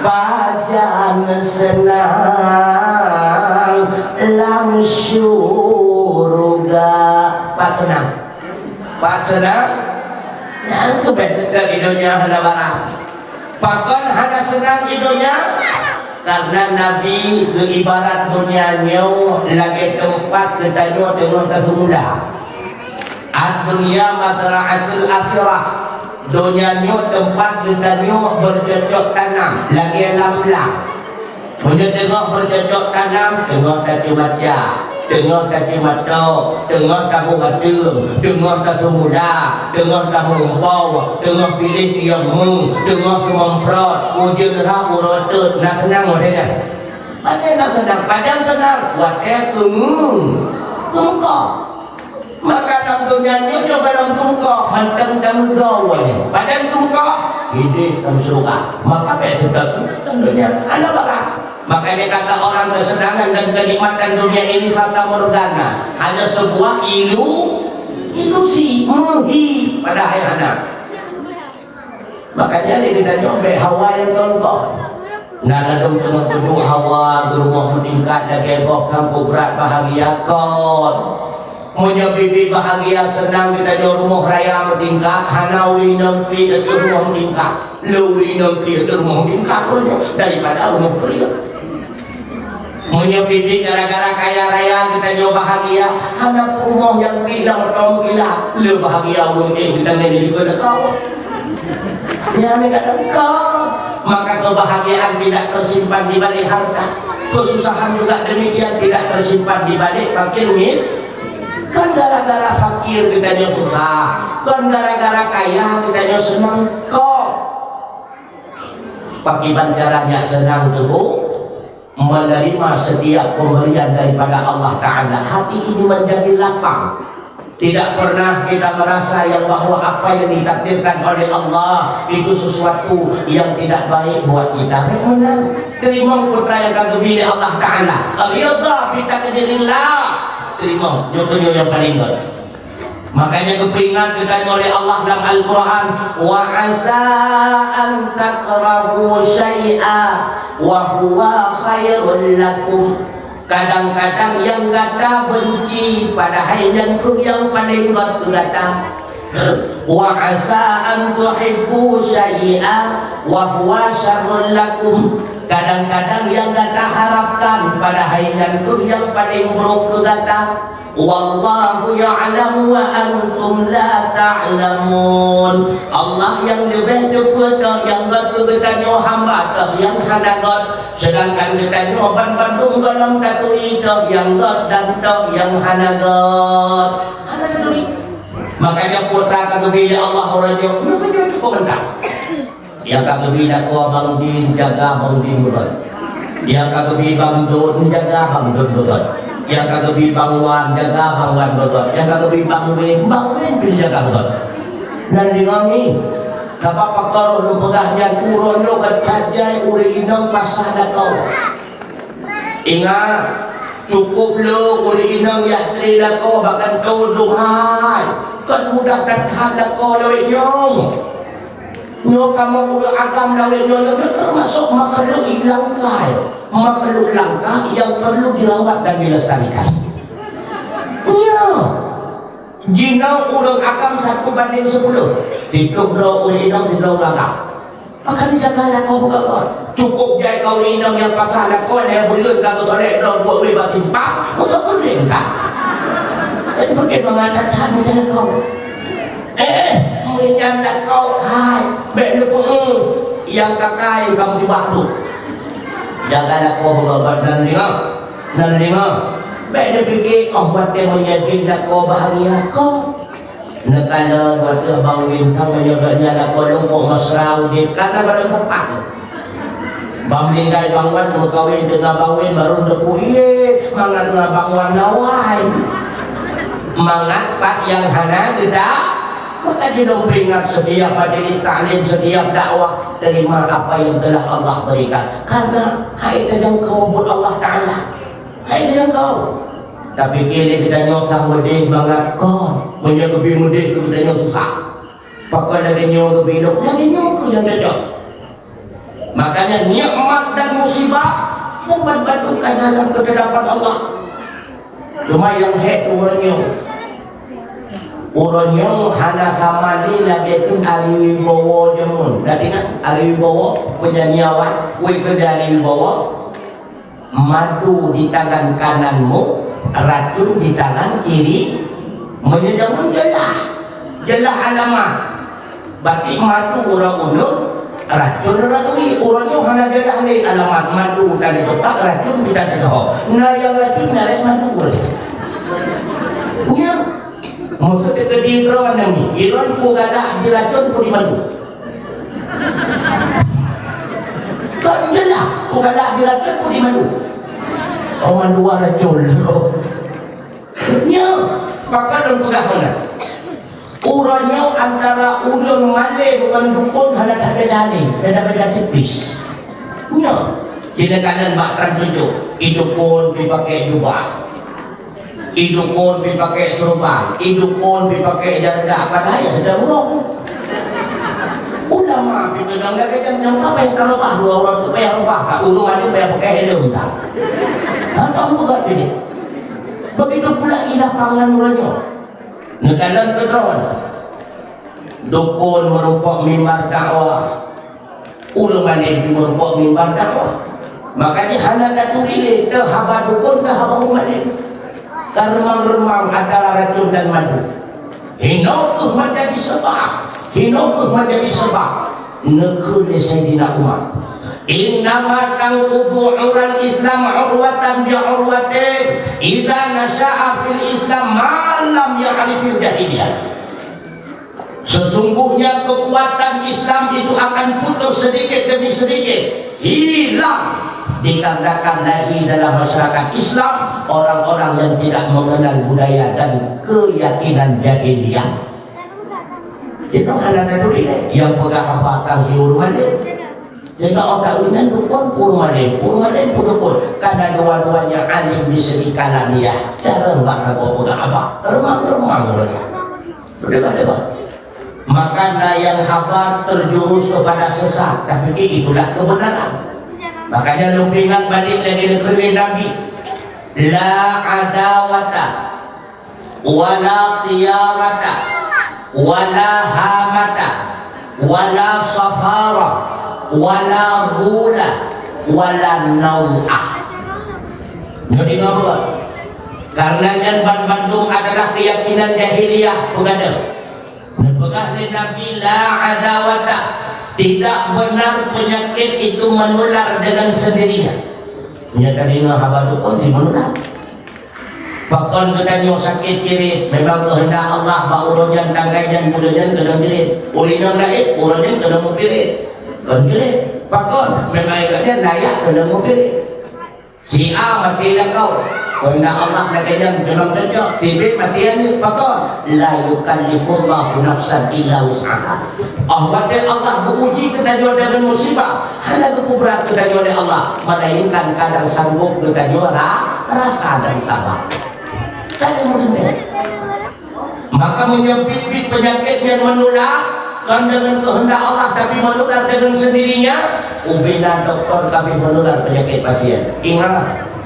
pajan seunang lam syeuruga. Pat seunang? Pat seunang? Nyang keubeh teuka di donya hana barang. Pakon hana seunang di donya? Karena Nabi geuibarat donya nyoe lagèe teumpat geutanyoe teungoh taseumula. Ad-dunya mazra'atul akhirah. Donya nyoe teumpat geutanyoe beucocok tanam lagèe lam-lam. Meunyoe teungoh beucocok tanam, teungoh tacumaca, teungoh tacumata, teungoh taboh ateueng, teungoh taseumula, teungoh tameumpau, teungoh piléh tiong mu, teungoh seumeuprot, ujeuen rhah uroe teut, na seunang watèe nyan? Watèe na seunang, pajan seunang, watèe keumeu-, keumeukoh. Maka lam donya nyoe, nyoe barang tungkôh, mantong tameugoe. Pajan tungkôh, hidéh lam syeuruga. Maka bèk seutôt lam donya. Hana barang. Makanya kata orang, kesenangan dan kenikmatan dunia ini fata morgana, hanya sebuah ilu-, ilusi, meuhi, padahai hana. Makanya lé geutanyoe bèk hawa nyang tungkôh. Na ladôm teungoh peuduek hawa, geurumoh meutingkat lagèe gob, kampông brat bahagia kon. Meunyoe biet-biet bahagia seunang geutanyoe rumoh raya meutingkat, hana ureueng inong pih ateueh rumoh meutingkat. Le ureueng inong pih ateueh rumoh meutingkat, daripada rumoh peureuet. Meunyoe biet-biet gara-gara kaya raya geutanyoe bahagia, hana peurumoh nyang pih lam meuteumé kilat, le bahagia ureueng éh geutanyoe di likot lakoe. Nyan ka teuka. Maka kebahagiaan tidak tersimpan di balik harta. Kesusahan juga demikian tidak tersimpan di balik fakir mis-, kon gara-gara fakir geutanyoe susah, kon gara-gara kaya geutanyoe seunang, kon. Pakriban cara nyak seunang teungku? Menerima setiap pemberian daripada Allah Ta'ala, hati ini menjadi lapang. Tidak pernah kita merasa yang bahwa apa yang ditakdirkan oleh Allah itu sesuatu yang tidak baik buat kita. Bèk meunan. Teurimong peue nyang ka geubri lé Allah Ta'ala. Ridha bi takdirillah. Teurimong. Nyoe, nyoe nyang paleng gèt. Makanya geupeuingat geutanyoe lé Allah lam Al-Quran, "Wa asa an takrahu syai'a wa huwa khairul lakum." Kadang-kadang nyang gata beunci, padahai nyan kheueh nyang paleng gèt keu gata. "Wa asa an tuhibbu syai'a wa huwa syarrul lakum." Kadang-kadang nyang gata harapkan, padahai nyan kheueh nyang paleng brôk keu gata. Wallahu ya'lamu wa antum la ta'lamun. Allah nyang leubeh teupeue teuh nyang gèt keu geutanyoe hamba teuh nyang hana gèt, seudangkan geutanyoe banmandum gohlom taturi teuh nyang gèt dan teuh nyang hana gèt. Hana taturi. Makanya peue ka geubri lé Allah uroe nyoe, nyoe cukôp mantap. Nyang ka geubri lakoe Bang Din, jaga Bang Din beugèt. Nyang ka geubri Bang Dot, jaga Bang Dot beugèt. Nyang ka geubri Bang Wan, jaga Bang Wan beugèt. Nyang ka geubri Bang Wen, Bang Wen pih jaga beugèt. Nan deungoe nyoe, sabab pakon lôn peugah nyan, uroe nyoe ka that jai ureueng inong pasah lakoe. Ingat, cukôp le ureueng inong jak trép lakoe bak kantô dum hai. Kon mudah that-that lakoe lawét nyoe. Nyoe kamoe ureueng agam lawét nyoe, nyoe teumasok makhluk langka. Makhluk langka nyang perlu dirawat dan dilestarikan. Nyoe. Jinoe ureueng agam satu banding sepuluh. Siploh droe ureueng inong, siploh ureueng agam. Maka dijaga lakoe buka-buka. Cukôp jai keu ureueng inong nyang pasah lakoe lhèe buleuen ka geusolek droe buet wéh bak simpang, keu peue lé ka. Jadi, bagaimana that-that mencari kau? Eh, meujan lakoe hai, bèk neupeu-eu nyang ka kai ka musibah tu. Jaga lakoe beugöt-göt dan deungö, dan deungö. Bèk neupike, oh, watèe meunyoe jih lakoe bahagia kon. Neukalon watèe Bang Win ka meunyoe gobnyan lakoe lôn kok mesra udép, karena barô seupah. Ban meuninggai Bang Wan meukawen deungon Bang Win, barô neupeu, "Ié, mangat ngon Bang Wan na awai." Mangat pat nyang hana geuda, maka jinoe peuingat setiap majelis taklim, setiap dakwah, terima apa yang telah Allah berikan. Karena hai tajangkau buet Allah Ta'ala. Hai tajangkau. Tapi kini kita nyoe sang meudeh mangat kon. Meunyoe geubri meudeh keu kita nyoe susah. Pakon lagèe nyoe geubri lôn, lagèe nyoe keuh nyang cocok. Makanya nikmat dan musibah nyan ban-ban ka dalam keutetapan Allah. Cuma nyang hék uroe nyoe, uroe nyoe hana sama lé lagèe keu Ari Wibowo jameun. Dak ingat Ari Wibowo, penyanyi awai, wéh keu Ari Wibowo? Madu di tangan kananmu, racun di tangan kiri. Meunyoe jameun jeulaih, jeulaih alamat. Berarti madu ureueng uneuk, racun ureueng turi. Uroe nyoe hana jeulaih lé alamat, madu dan teutak, racun dan teutak. Na nyang racun nyan lé madu. Nyan, maksud teukeudi droe nyan, iron peue galak jiracun peue jimadu. Kon jeulaih, peue galak jiracun peue jimadu. Oh, mandua racun. Nyoe, pakon lôn peugah meunan. Uroe nyoe antara ureueng malém ngon dukon hana that beda lé, beda-beda tipis. Nyoe, di neukalon bak Trans tujoh, i dukon pih pakai jubah. I dukon pih pakai seurubah, i dukon pih pakai jarda, padahai ya sedang ureueng. Ulama pih keunong lagèe nyan, nyan ka payah tarubah dua ureueng tu, payah rubah ka ureueng ada payah pakai helm ka. Ha, tak peugah pilih. Begitu pula i lapangan uroe nyoe. Neukalon keudroe. Dukon meurumpok mimbar dakwah. Ureueng malém meurumpok mimbar dakwah. Maka jih hana taturi lé teuh haba dukon teuh haba ureueng malém. Karemang-remang antara racun dan madu. Hinoe keuh manjadi seubab. Hinoe keuh manjadi seubab. Neukheun lé Saidina Umar, "Innama tanqudu ural Islam urwatan bi urwatin, idza nasya'a fil Islam ma lam ya'rifil jahiliyah." Sesungguhnya kekuatan Islam itu akan putus sedikit demi sedikit, hilang, dikarenakan lahir dalam masyarakat Islam orang-orang yang tidak mengenal budaya dan keyakinan jahiliyah. Itu hana taturi lé. Nyang peugah haba kang di ureueng malém. Sehingga otak ureueng nyan dukon ureueng malém, ureueng malém pun dukon. Karena dua-duanya alim di segi kalamiah. Cara bahasa gua peugah haba. Remang-remang ureueng nyan. Betul tak, Pak? Maka na nyang haba terjurus kepada sesat, tapi itulah kebenaran. Makanya lôn ingat balik lagi neukheun lé Nabi, "La adawata, wala tiyarata, wala hamata, wala safara, wala ghula, wala nau'ah." Nyoe deungoe beutôi. Karena nyan banmandum adalah keyakinan jahiliyah, peugah deuh. Neupeugah lé Nabi, "La adawata." Tidak benar penyakit itu menular dengan sendirinya. Nyan ka deungoe haba dukon si menular. Pakon geutanyoe sakét cirét, memang keuheundak Allah bak uroe nyan tanggai nyan buleuen nyan keunong cirét. Ureueng inong laén, uroe nyan keunong meucirét. Kon cirét. Pakon? Memang gobnyan layak keunong meucirét. Si A maté lakoe, keuheundak Allah lagèe nyan keunong cocok. Si B maté aneuk, pakon? La yukallifullahu nafsan illa wus'aha. Oh, watèe Allah geu-uji geutanyoe deungon musibah, hana geupeuberat geutanyoe lé Allah, melainkan kadang sanggob geutanyoe ra-, rasa dan sabar. Kadang meunan. Maka meunyoe biet-biet peunyakét nyan meunula, kon deungon keuheundak Allah, tapi meunula deungon sendirinya, ubena dokto ka abéh meunula peunyakét pasien. Ingat,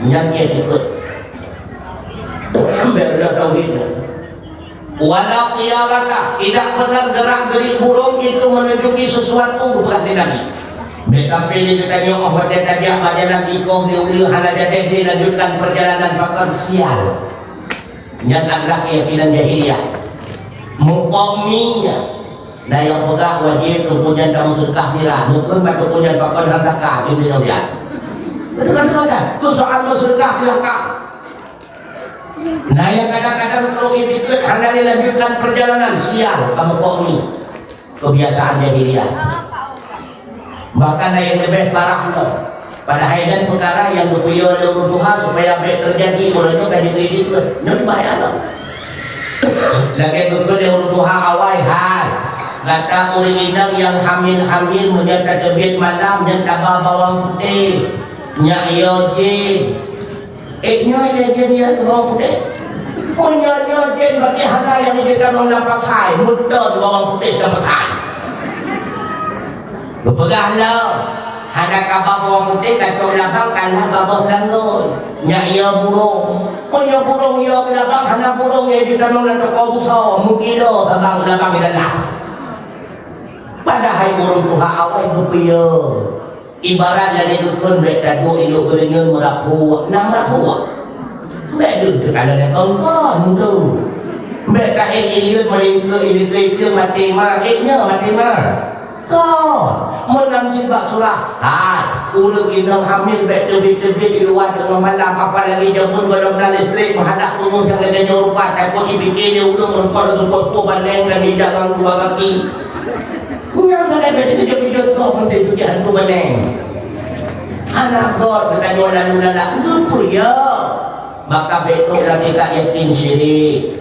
nyan jeuet ikot. Bèk reudah tauhid nyan. Wala tiyarata, tidak pernah gerak-gerik burung itu menunjuki sesuatu, bukan tidak. Bèk sampai lé geutanyoe, oh, watèe tajak bak jalan tikong di uleue hana jadeh dilanjutkan perjalanan, pakon sial. Nyan adalah keyakinan jahiliyah. Mupok mi, na nyang peugah wajéb teungku nyan tameuseudekah sira, neukheun bak teungku nyan pakon han zakat, di dunia biasa. Betul kan, tuan? Keu soal meuseudekah, silakan. Na nyang kadang-kadang keu itikeuet hana dilanjutkan perjalanan, sial, ka mupok mi. Kebiasaan jahiliyah. Bahkan ada nyang leubeh parah lom. Padahai nyan peukara nyang geupeuyue lé ureueng tuha supaya bèk teujadi uroe nyoe ka jiteubiet. Nyoe bahaya lom. Lagèe geupeugah lé ureueng tuha awai, hai, gata ureueng inong nyang hamil-hamil, meunyoe tateubiet malam, nyan taba bawang putéh, nyak yo jén. Eh, nyoe lé jén ya bawang putéh. Oh, nyoe, nyoe jén bagi hana nyang jeuet tamong lam pasai, meuton bawang putéh lam pasai. Geupeugah lom, hana kaba bawang putéh kacok labang, kalah babah langgôi. Nyak yo burông. Oh, nyoe burông yo labang, hana burông nyang jeuet tamong lam toko busoe, meukilo sabang labang di dalam. Padahai ureueng tuha awai geupeuyue. Ibarat lagèe geukheun bèk taduek ilok geureunyeun meuraphuek, na meuraphuek. Bèk deuh teukalon lé kongkon tu. Bèk ka ék ileuen meulingkeue ileue-ileue maté ma, ék nyoe maté ma. Kon, meunan cit bak surah, hai, ureueng inong hamil bèk teubiet-teubiet di luwa teungoh malam, apalagi jameun gohlom na listrik meuhadak peungeuh nyang lagèe nyoe rupa, takot jipike lé ureueng meurupa teupot-pot baneng dan ijak ngon dua kaki. Nyang sagai bèk teukeujot-keujot gob meuntèe teukeujot hantu baneng. Hana göt geutanyoe lalu lalang, geupeu yo. Maka bèk trok lam tingkat yakin syirik.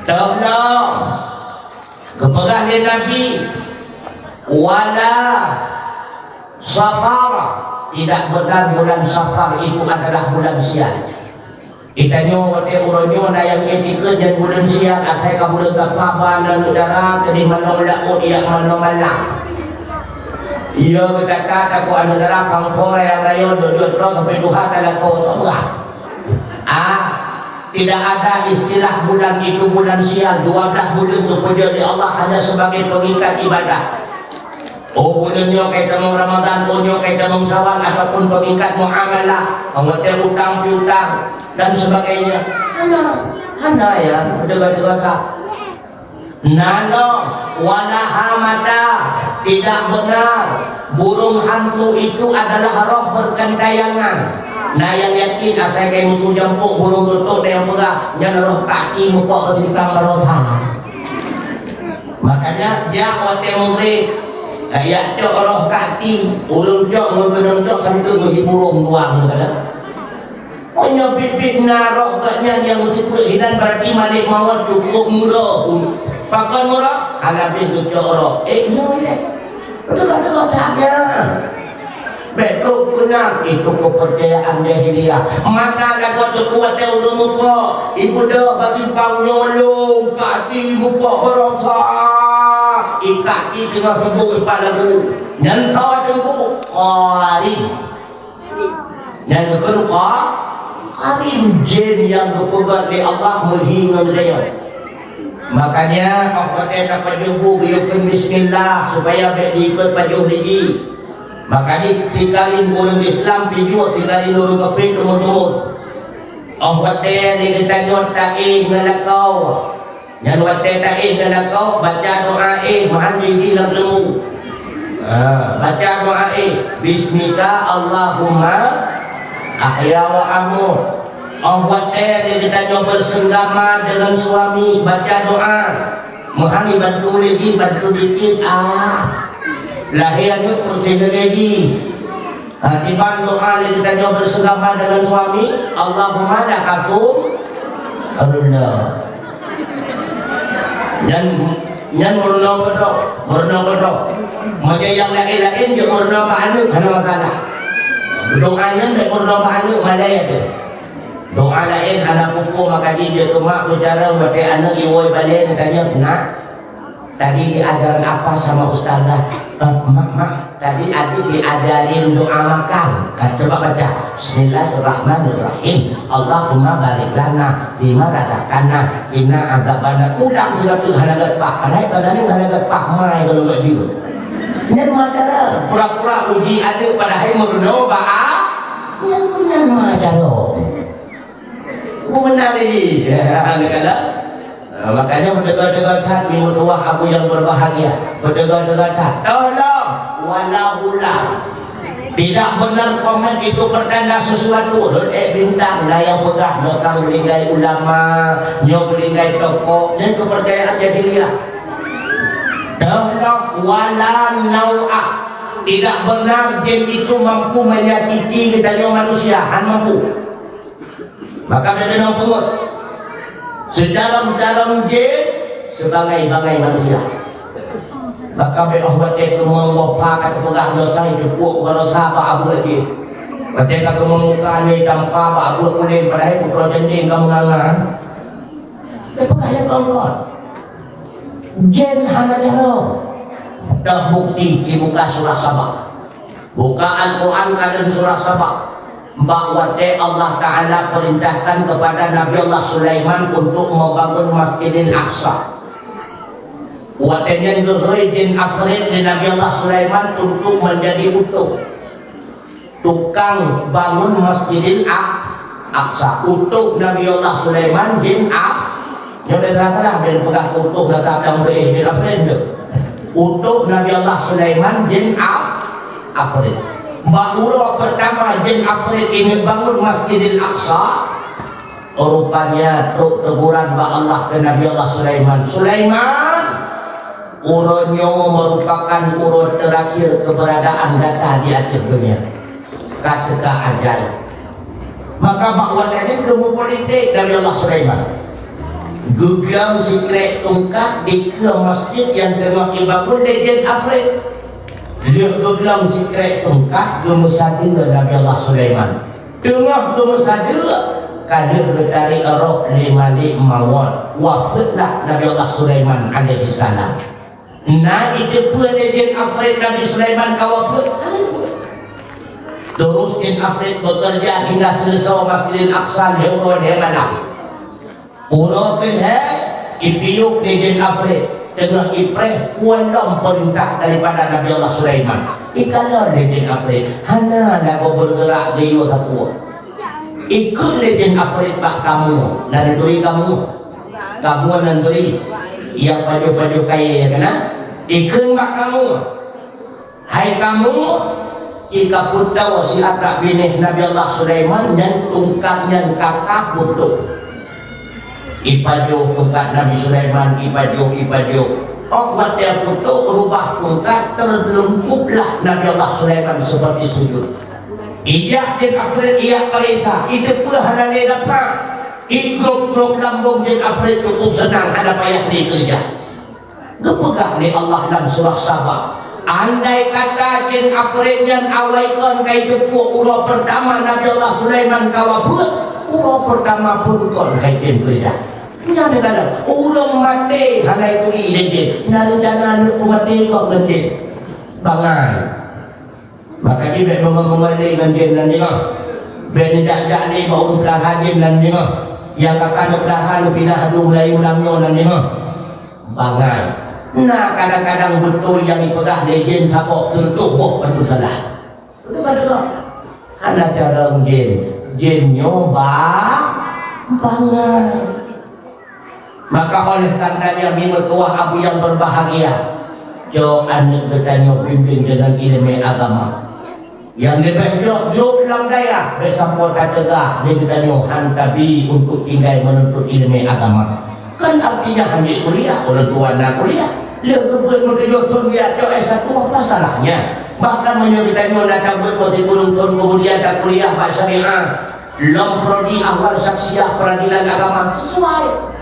Teuh lom. Geupeugah lé Nabi, "Wala Safar." Tidak benar bulan Safar itu adalah bulan sial. Geutanyoe watèe uroe nyoe na nyang itikeuet nyan buleuen sial, asai ka buleuen ka pah ba aneuk dara, keudeh manoe laôt jak manoe malam. Iya, geutata takot aneuk dara, pangko raya-raya, jeuet-jeuet droe sampoe duha talakoe, soe peugah? Ah, tidak ada istilah bulan itu bulan sial, dua belas buleuen geupeujeuet lé Allah hanya sebagai pengikat ibadah. Oh, buleuen nyoe ka itamong Ramadan, oh, nyoe ka itamong Syawal, ataupun pengikat muamalah, watèe utang piutang, dan sebagainya. Hana, hana ya, deuga-deuga ka. Nano, wala hamata, tidak benar. Burung hantu itu adalah roh bergentayangan. Na nyang yakin asai kai musoh jampok burung tutok dan nyang peugah, nyan roh kaki mupok keu simpang baroesa. Makanya, jak watèe mugreb, jak cok roh kaki, ureueng cok ngon keudroe cok sampoe meuhiburong dua, kadang. Meunyoe biet-biet na roh gobnyan nyang meusipeue hinan, berarti malèk mawöt cukôp murah. Pakon murah? Hana bit geucok roh. Eh, nyoe lé. Teuka-teuka that nyan. Bèk trok keunan, itu kepercayaan jahiliyah. Mata lagoe teungku watèe ureueng mupok, ipeudeuh bak simpang nyoe lom, kaki mupok baroesa. Ikat i teungoh suboh ipat lagu. Nyan sawa teungku, qarin. Nyan geukheun qa-, qarin, jén nyang geupeugöt lé Allah meuhi ngon geutanyoe. Makanya, óh watèe tapajoh bu geuyue kheun bismillah, supaya bèk diikot pajoh lé jih. Makanya, sikalin ureueng Islam pijuet, sikalin ureueng kafé teumon-teumon. Óh watèe lé geutanyoe taéh ngon lakoe, nyan watèe taéh ngon lakoe, baca doa éh, meuhan jih lam teumbu. Ha, baca doa éh, "Bismika Allahumma ahya wa amut." Óh watèe lé geutanyoe bersenggama dengan suami, baca doa. Meuhan bantu lé jih, bantu dikit, ah. Lahé aneuk peureséh lagèe jih. Ha, kiban doa lé geutanyoe bersenggama dengan suami, "Allahumma laka sumtu." Alhamdulillah. Nyan, nyan meurunoe keudroe, meurunoe keudroe. Meunyoe nyang laén-laén jeuet meurunoe bak aneuk, hana masalah. Doa nyan bèk meurunoe bak aneuk, malèe teuh. Doa laén hana pukon, maka jih jeuet keu mak beucara watèe aneuk iwoe balèe geutanyong, "Nak, tadi diajaran apa sama ustazah?" "Eh, mak, mak, tadi adik diajarin doa makan." Nah, coba baca, "Bismillahirrahmanirrahim. Allahumma barik lana fima razaqtana wa qina adzabannar." Ulang sigoe teuk hana gèt pah. Padahai kadang hana gèt pah, mai kalau gèt jeuet. Nyan mak cara pura-pura uji aneuk padahai meurunoe bak a-, nyan pun nyan mak cara. Beuna lé jih. Ya, kadang-kadang. Makanya, beuteuga-teuga that, meutuwah Abu yang berbahagia. Beuteuga-teuga that. Tolong, wala hula. Tidak benar komat itu pertanda sesuatu. Rot ék bintang, na nyang peugah, nyoe ka meulinggai ulama, nyoe meulinggai tokoh, nyan kepercayaan jahiliyah. Tolong, wala nau'a. Tidak benar jin itu mampu menyakiti geutanyoe manusia, han mampu. Maka bèk keunong peungeut. Seucarông-carông jén sibangai-bangai manusia. Maka bèk óh watèe keumeung woe pha ka teupeugah dosa, jipeubuet dosa bak abuet jih. Watèe ka keumeung muka lé tampa bak abuet ulèe, padahai peutroe ceunteng ka meunganga. Teupeugah lé kongkon. Jén hana carông. Dah bukti dibuka surah Saba. Buka Al-Quran ka dalam surah Saba. Bak watèe Allah Ta'ala perintahkan kepada Nabi Allah Sulaiman untuk membangun Masjidil Aqsa. Watèe nyan geuhôi jin afrit lé Nabi Allah Sulaiman untuk menjadi utôb. Tukang bangun Masjidil Aq-, Aqsa. Utôb Nabi Allah Sulaiman jin af-, nyoe dah salah-salah, dan peugah utôb dah tak tahu boleh jin afrit tu. Utôb Nabi Allah Sulaiman jin af-, afrit. Bak uroe pertama jin afrit ingat bangun Masjidil Aqsa, rupanya trok teguran bak Allah keu Nabi Allah Sulaiman. Sulaiman, uroe nyoe merupakan uroe terakhir keberadaan gata di ateueh dunia. Ka teuka ajai. Maka bak watèe nyan geumeupolitik Nabi Allah Sulaiman. Geuglöng sikrek tungkat dikeue masjid nyang teungoh jibangun lé jin afrit. Lheueh geuglöng sikrek tungkat geumeusadeue Nabi Allah Sulaiman. Teungoh geumeusadeue, ka lheueh geutarek roh lé Malik Mawöt, wafeuet lah Nabi Allah Sulaiman alaihissalam. Na jiteupeue lé jin afrit Nabi Sulaiman ka wafeuet? Hana jiteupeue. Terus jin afrit bekerja hingga seuleusoe Masjidil Aqsa lhèe uroe lhèe malam. Uroe keulhèe, jipiôh lé jin afrit, teungoh jipreh phôn lom peurintah daripada Nabi Allah Sulaiman. Jikalon lé jin afrit, hana lagoe beugeurak geuyue sapeue. Jikheun lé jin afrit bak kamoe, na neuturi kamoe. Kamoe na neuturi, nyang pajoh-pajoh kayèe nyan keunan. Jikheun bak kamoe, "Hai kamoe, jika peutoe siat binéh Nabi Allah Sulaiman nyan tungkat nyan ka kah beutôh." Jipajoh tungkat Nabi Sulaiman, jipajoh, jipajoh. Óh watèe beutôh, rubah tungkat teuleungkup lah Nabi Allah Sulaiman seperti sujud. Jijak jin afrit, jijak paréksa, jiteupeue hana lé dapa. Jigrôb-grôb lambông jin afrit cukup seunang, hana payah lé keureuja. Geupeugah lé Allah lam surah Saba, andai kata jin afrit nyan awai kon ka jiteupeue uroe peurtama Nabi Allah Sulaiman ka wafeuet, uroe peurtama phôn kon hai jin keureuja. Nyan kadang ureueng maté hana jituri lé jin, na reuncana aneuk peumaté kok ngon jin. Bangai. Maka jih bèk meungon-meungon lé ngon jén nan deungoe. Bèk neujak-jak lé bak ureueng peulahé jén nan deungoe. Nyang ka ka neupeulara neupinah adu meulayeue lam nyoe nan deungoe. Bangai. Na kadang-kadang beutôi nyang jipeugah lé jén saboh, seureutôh boh, padum salah. Beutôi ka deungoe. Hana carông jén. Jén nyoe ba-, bangai. Maka oleh karenanya, meutuwah abu yang berbahagia, cok aneuk geutanyoe bimbing deungon ileumèe agama. Nyang leubeh jroh, jroh lam dayah, bèk sampoe tateuga lé geutanyoe han tabi untuk tinggai menuntut ileumèe agama. Kan artinya hana kuliah, ureueng tuha na kuliah. Lheueh geubeuet meutujoh thon geujak cok S satu, apa salahnya? Bahkan meunyoe geutanyoe na tabeuet meusikureueng thon keumudian takuliah bak syariah, lom prodi ahwal syakhsiah peradilan agama sesuai.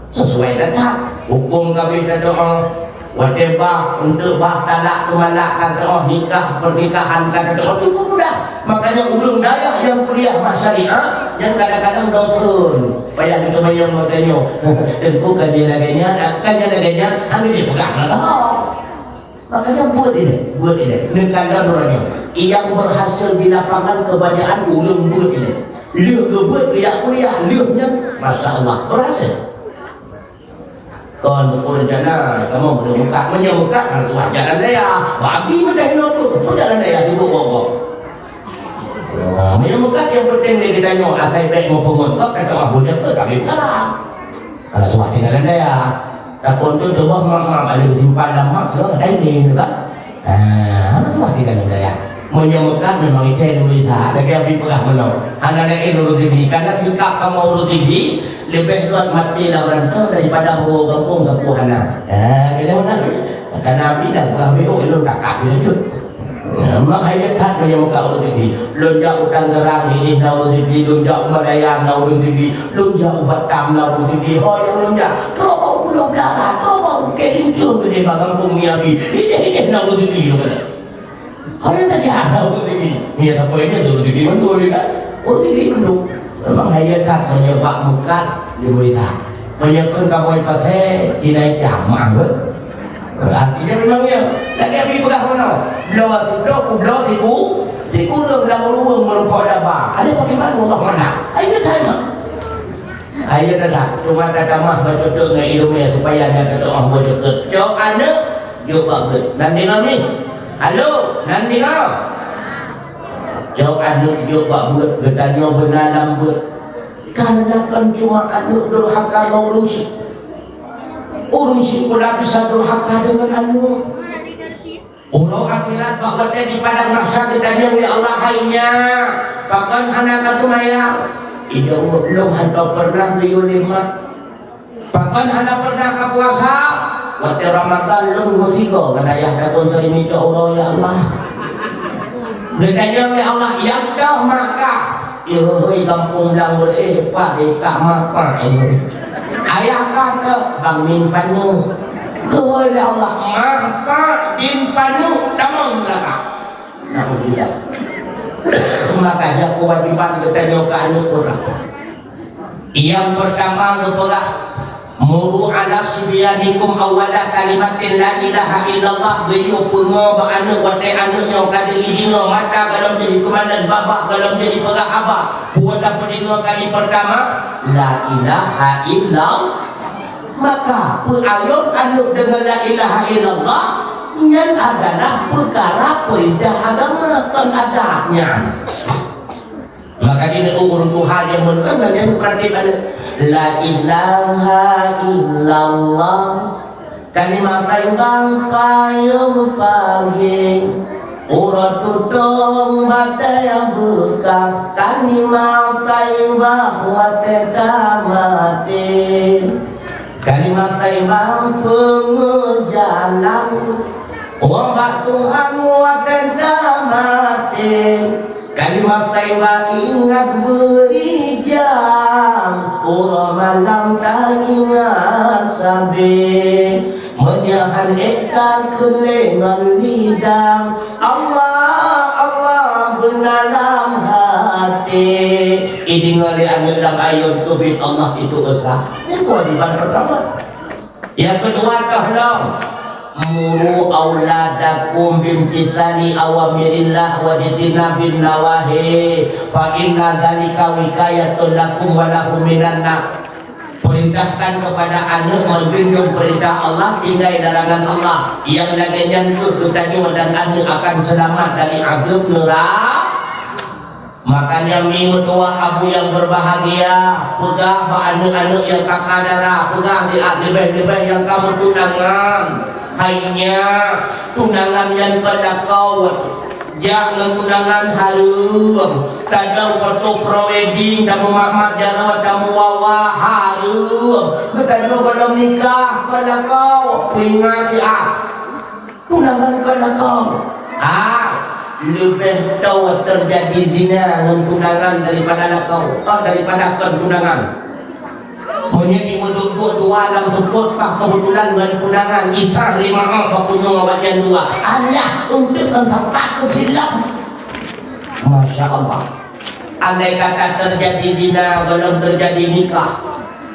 Sesuai gata. Hukôm ka bri tatu'oh. Watèe bah, eunteuk bah talak keumalak ka tatu'oh, nikah pernikahan ka tatu'oh, cukup mudah. Makanya ureueng dayah nyang kuliah bak syariah, nyang kadang-kadang dosen. Payah geuteumanyong watèe nyoe. Teungku ka jeuet lagèe nyan, ka jeuet lagèe nyan, hana jipeugah mantong. Makanya buet ilèe, buet ilèe. Neukalon uroe nyoe. Nyang berhasil di lapangan kebanyakan ureueng buet ilèe. Lheueh geubeuet geujak kuliah, lheueh nyan, masya Allah, berhasil. Kon beureuncana, kamoe meunyoe mukat, meunyoe mukat, harôh tuha jalan raya. Bagi meudah inoe tu, peue jalan raya sibuk bok-bok. Meunyoe mukat nyang penting lé geutanyoe, asai bèk meupeungeut, kok ka teuh buet nyan keu kami peukara. Kalau suah tinggal dalam daya, takon tu coba mak-mak ada simpan lam mak, sudah ada ini, kan? Ah, suah tinggal dalam daya. Meunyoe meukat memang ite dulu isa, lagèe Abi peugah meunoe. Hana laén ureueng T V, karena sikap kamoe ureueng T V, leubeh rot maté lam rantau daripada ureueng gampông sapeue hana. Ah, kena benar. Maka Nabi dah peugah, "Beuh, ulôn takah laju." Mak hai that meunyoe muka ureueng T V. Lôn jak u Tangerang, ideh na ureueng T V. Lôn jak u Malaya, na ureueng T V. Lôn jak u Batam, na ureueng T V. Ho nyang lôn jak, trok bak u Pulo Belara, trok bak u Bukét Lintong, ideh bak gampông Miabi. Ideh-ideh na ureueng T V lôn keunoe. Ho nyang tajak na ureueng T V. Nyan sapeue nyan ureueng T V mandum, kan? Ureueng T V mandum. Memang hai that meunyoe bak muka di Indonesia. Meunyoe kon kamoe pasé, Cina itam, mah, beuh. Artinya memang ya. Lagèe Abi peugah meunoe, bloe sigoe, kubloe siku, sikureueng lam ureueng meureumpok daba. Ada bagaimana Allah mana? Ayo tanya. Ayo tanya. Cuma tatamah bacut ngon ilmu supaya anda tetap bacut. Cok aneuk, jok bak beuet. Nan deungoe mi? Halo, nan deungoe? Cok aneuk jok bak beuet, geutanyoe beuna lam beuet. Karena kan cuma aneuk durhaka ngon ureueng syik. Ureueng syik pula bisa durhaka deungon aneuk. Uroe akhirat bak watèe di padang mahsyar geutanyong lé Allah, "Hai nyak, pakon hana ka seumayang?" "Ija ulôn hantom pernah geuyue lé mak." "Pakon hana pernah ka puasa?" "Watèe Ramadan lôn meusigoe ngon ayah takon seurimicok uroe, ya Allah." Geutanyong lé Allah, "Nyang toh mak kah?" "Ihôi gampông blang beureh, pat deh kah mak, pat." "Ayah kah toh?" "Bang Min Panu." Geuhôi lé Allah, "Mak, pat, Bin Panu, tamong neuraka." Naudzubillah. Makanya kewajiban geutanyoe keu aneuk ureueng. Nyang peurtama geupeugah, "Muru ala sibyanikum awwala kalimatin la ilaha illallah," geuyue peungoh bak aneuk watèe aneuk nyoe ka jideungoe, mata gohlom jih jikeumalon, babah gohlom jih jipeugah haba. Peue tapeudeungoe kali peurtama, "La ilaha illallah." Maka, peuayôn aneuk deungon la ilaha illallah, nyan adalah peukara peurintah agama, kon adat nyan. Maka di neuk ureueng tuha nyang meunan nyan praktik aneuk. La ilaha illallah. Kalimat thayyibah payong pagi. Uroe tutong batèe beukah. Kalimat thayyibah watèe tamaté. Kalimat thayyibah peungeujalan. Uroe bak Tuhan watèe tamaté. Kalimat thayyibah ingat beurijang, uroe malam taingat sabe. Meunyoe han ék takheun lé ngon lidang, Allah, Allah beuna lam até. Ideungoe lé aneuk lam ayôn keubiet Allah itu esa. Nyan kewajiban peurtama. Nyang keudua toh lom, muru auladakum bimtisali awamirillah wajtinabin nawahi, fa inna dzalika wiqayatun lakum wa lahum minan nar. Perintahkan kepada aneuk menjunjung perintah Allah, tinggai larangan Allah. Nyang lagèe nyan kheueh geutanyoe dan aneuk akan seulamat dari azab neuraka. Makanya, mi meutuwah abu nyang berbahagia, peugah bak aneuk-aneuk nyang ka ka dara, peugah di leubeh-leubeh nyang ka meutunangan. Hai nyak, tunangan nyan kon lakoe. Jak ngon tunangan hareuem. Tajak foto pre-wedding, tameumat-mat jaroe, tameuwawa hareuem. Geutanyoe gohlom nikah kon lakoe. Peuingat siat. Tunangan kon lakoe. Ah, leubeh toe teujadi zina ngon tunangan daripada lakoe, oh, daripada kon tunangan. Meunyoe jimeuduek dua lam seupôt, bah keubeutulan ngon tunangan, isah lima oh bak punoe awak nyan dua. Alah, untuk ngon sapat keusilap. Masya Allah. Andai kata teujadi zina, gohlom teujadi nikah,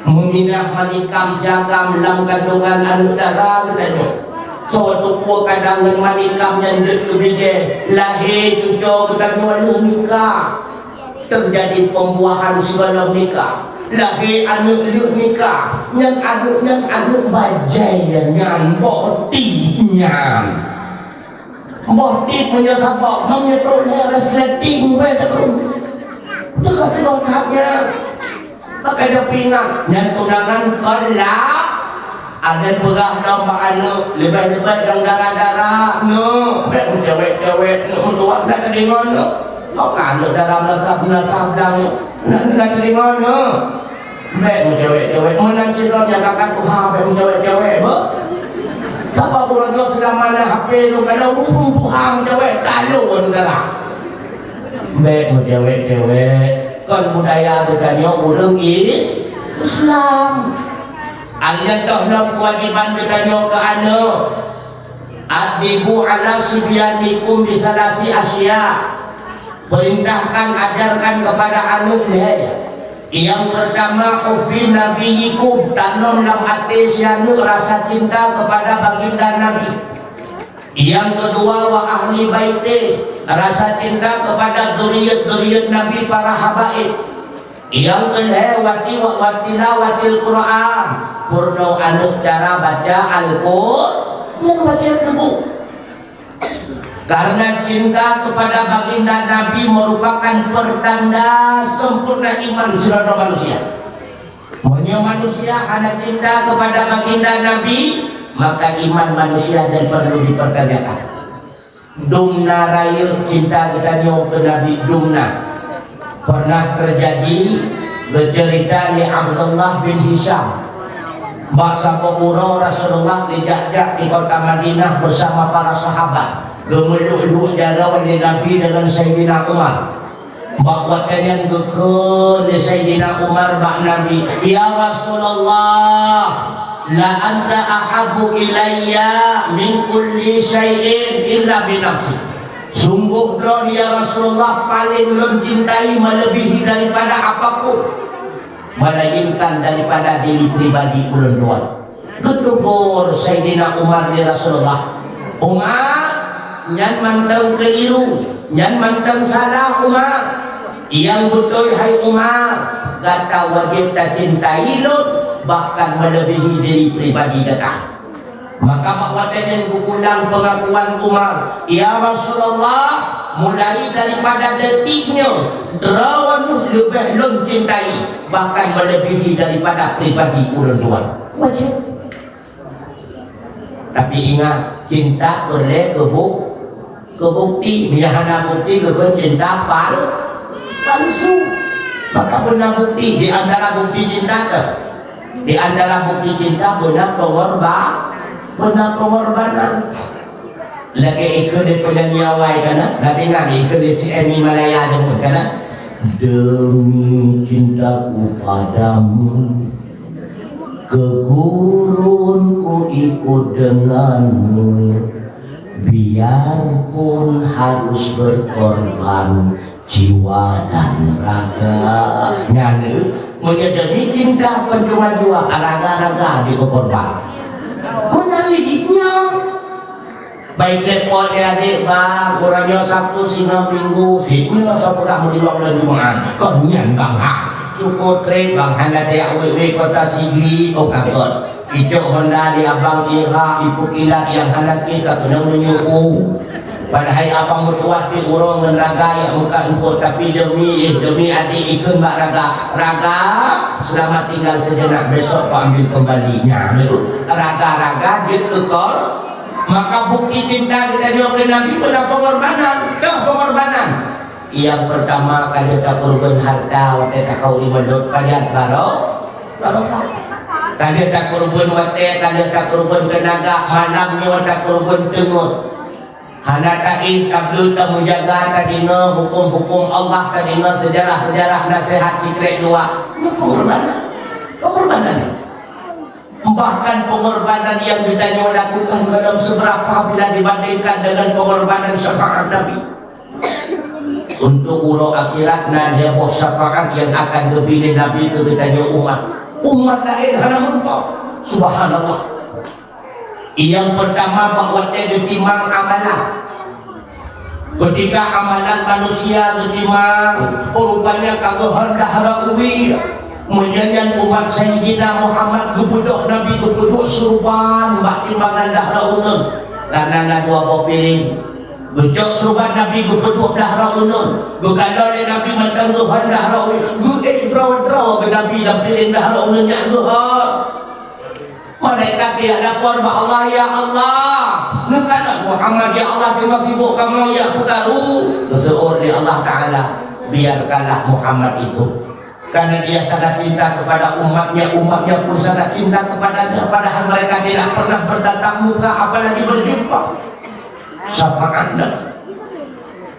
meuminah manikam siagam lam kandongan aneuk dara geutanyoe. Soe teupeu kadang ngon manikam nyan jeuet keu bijèh, lahé cucoe geutanyoe lheueh nikah. Teujadi pembuahan sigohlom nikah, lahé aneuk lheueh nikah, nyan aneuk nyan aneuk bajèe nyan, boh tiep nyan. Boh tiep meunyoe saboh, meunyoe trok lhèe resleting bèk takheun. Teuka-teuka that nyan. Maka jipeuingat, nyan tunangan kon la-, adak peugah lom bak aneuk, leubeh-leubeh nyang dara-dara, neuk, bèk meucewek-cewek, neuk meutuah, na teudeungoe neuk. Kok ka aneuk dara meunasah-meunasah dang, na, na teudeungoe neuk. Bèk meucewek-cewek, meunan cit lom nyang ka tuha, bèk meucewek-cewek, beuh. Sabab uroe nyoe seulama na H P lôn, kadang ureueng tuha meucewek, talon dara. Bèk meucewek-cewek, kon budaya geutanyoe ureueng Is-, Islam. Nyan toh lom keuwajéban geutanyoe keu aneuk. Addibu ala sibyanikum bisalasi asya. Perintahkan, ajarkan kepada aneuk lhèe. Yang pertama, hubbi nabiyikum, tanom lam até si aneuk rasa cinta kepada baginda Nabi. Yang kedua, wa ahli baiti, rasa cinta kepada zuriat-zuriat Nabi, para habaib. Yang kelhèe, wati-, wa tilawatil Quran, peurunoe aneuk cara baca Al-Qur-, nyan baca teungku. Karena cinta kepada baginda Nabi merupakan pertanda sempurna iman sidroe manusia. Meunyoe manusia hana cinta kepada baginda Nabi, maka iman manusia nyan perlu dipertanyakan. Dumna rayeuk cinta geutanyoe keu Nabi, dumna. Pernah terjadi, geuceurita lé Abdullah bin Hisham, bak saboh uroe Rasulullah geujak-jak di kota Madinah bersama para sahabat. Geumeuluk-luk jaroe lé Nabi deungon Saidina Umar. Bak watèe nyan geukheun lé Saidina Umar bak Nabi, "Ya Rasulullah, la anta ahabbu ilayya min kulli syai'in illa bi nafsi." Sunggoh droe, ya Rasulullah, paleng lôn cintai meuleubèhi daripada apapun, melainkan daripada diri pribadi ulôn tuan. Geuteugur Saidina Umar lé Rasulullah, "Umar, nyan mantong keuliru, nyan mantong salah, Umar. Nyang beutôi, hai Umar, gata wajéb tacintai lôn, bahkan meuleubèhi diri pribadi gata." Maka bak watèe nyan geuulang peungakuan Umar, "Ya Rasulullah, mulai daripada detik nyoe, droeneuh leubeh lôn cintai, bahkan meuleubèhi daripada pribadi ulôn tuan." Wajéb. Tapi ingat, cinta peureulèe keu bu-, keu bukti. Meunyo hana bukti, geukheun cinta pal-, palsu. Maka beuna bukti, di antara bukti cinta keuh. Di antara bukti cinta beuna pengorba-, beuna pengorbanan. Lagèe ikheun di penyanyi awai kana, na deungö ikheun di C M I Malaya deungon kana. Demi cintaku padamu, ke gurun ku ikut denganmu, biarpun harus berkorban jiwa dan raga. Nyan, meunyo demi cinta peujuang-juang, raga-raga jipeukorban. Meunyo jih nyoe, Baik, repot ya, Dek, bang. Uroe nyoe Sabtu singoh Minggu, sinoe sapeugah meuliwang buleuen Jumat. Kon nyan, bang, ha. Cukup trép, bang, hana tajak wék-wék kota Sigli, oh, kakot. Icok Honda di abang Ira, ipeukilat nyang hana kèe ka keunong meunyoe. Padahai abang meutuwah di uroe ngon raga nyang meukat empuk, tapi demi, eh, demi adék ikheun bak raga. Raga, selamat tinggal sejenak, besok kuambil kembali. Nyan, raga-raga jeuet keu kor-, Maka bukti cinta geutanyoe keu Nabi beuna pengorbanan. Keuh pengorbanan. Nyang peurtama, ka lheueh takeureubeuen hareuta watèe takawöh di meudôt, pajan baro-, barokah. Ka lheueh takeureubeuen watèe, ka lheueh takeureubeuen teunaga, malam nyoe takeureubeuen teungeut. Hana taéh, tableue, tameujaga, tadeungö huköm-huköm Allah, tadeungö seujarah-seujarah, naseuhat sikrek dua. Nyoe pengorbanan. Pengorbanan. Bahkan pengorbanan nyang geutanyoe lakukan golom seuberapa bila dibandingkan dengan pengorbanan syafaat Nabi. Untuk uroe akhirat na lhèe boh syafaat nyang akan geupiléh Nabi keu geutanyoe umat. Umat laén hana meurumpok. Subhanallah. Nyang peurtama, bak watèe geutimang amalan. Keutika amalan manusia geutimang, oh, rupanya ka geuhon dahra uwi. Meunyo nyan umat Saidina Muhammad geubeudôh Nabi geupeuduek seuruban bak timbangan dahra uneun, karna na dua boh piring. Geucok seuruban Nabi geupeuduek dahra uneun, geukalon lé Nabi mantong geuhon dahra uwi, geuék droe-droe Nabi dan piléh dah lom nyak geuhot. Malaikat geulapor bak Allah, "Ya Allah, neukalon Muhammad, ya Allah, teuma sibok kamoe, ya peutaru." Geuseuôt lé Allah Taala, "Biarkanlah Muhammad itu. Karena dia sangat cinta kepada umatnya, umatnya pun sangat cinta kepadanya." Padahal mereka tidak pernah bertatap muka, apalagi berjumpa. Syafaatnya.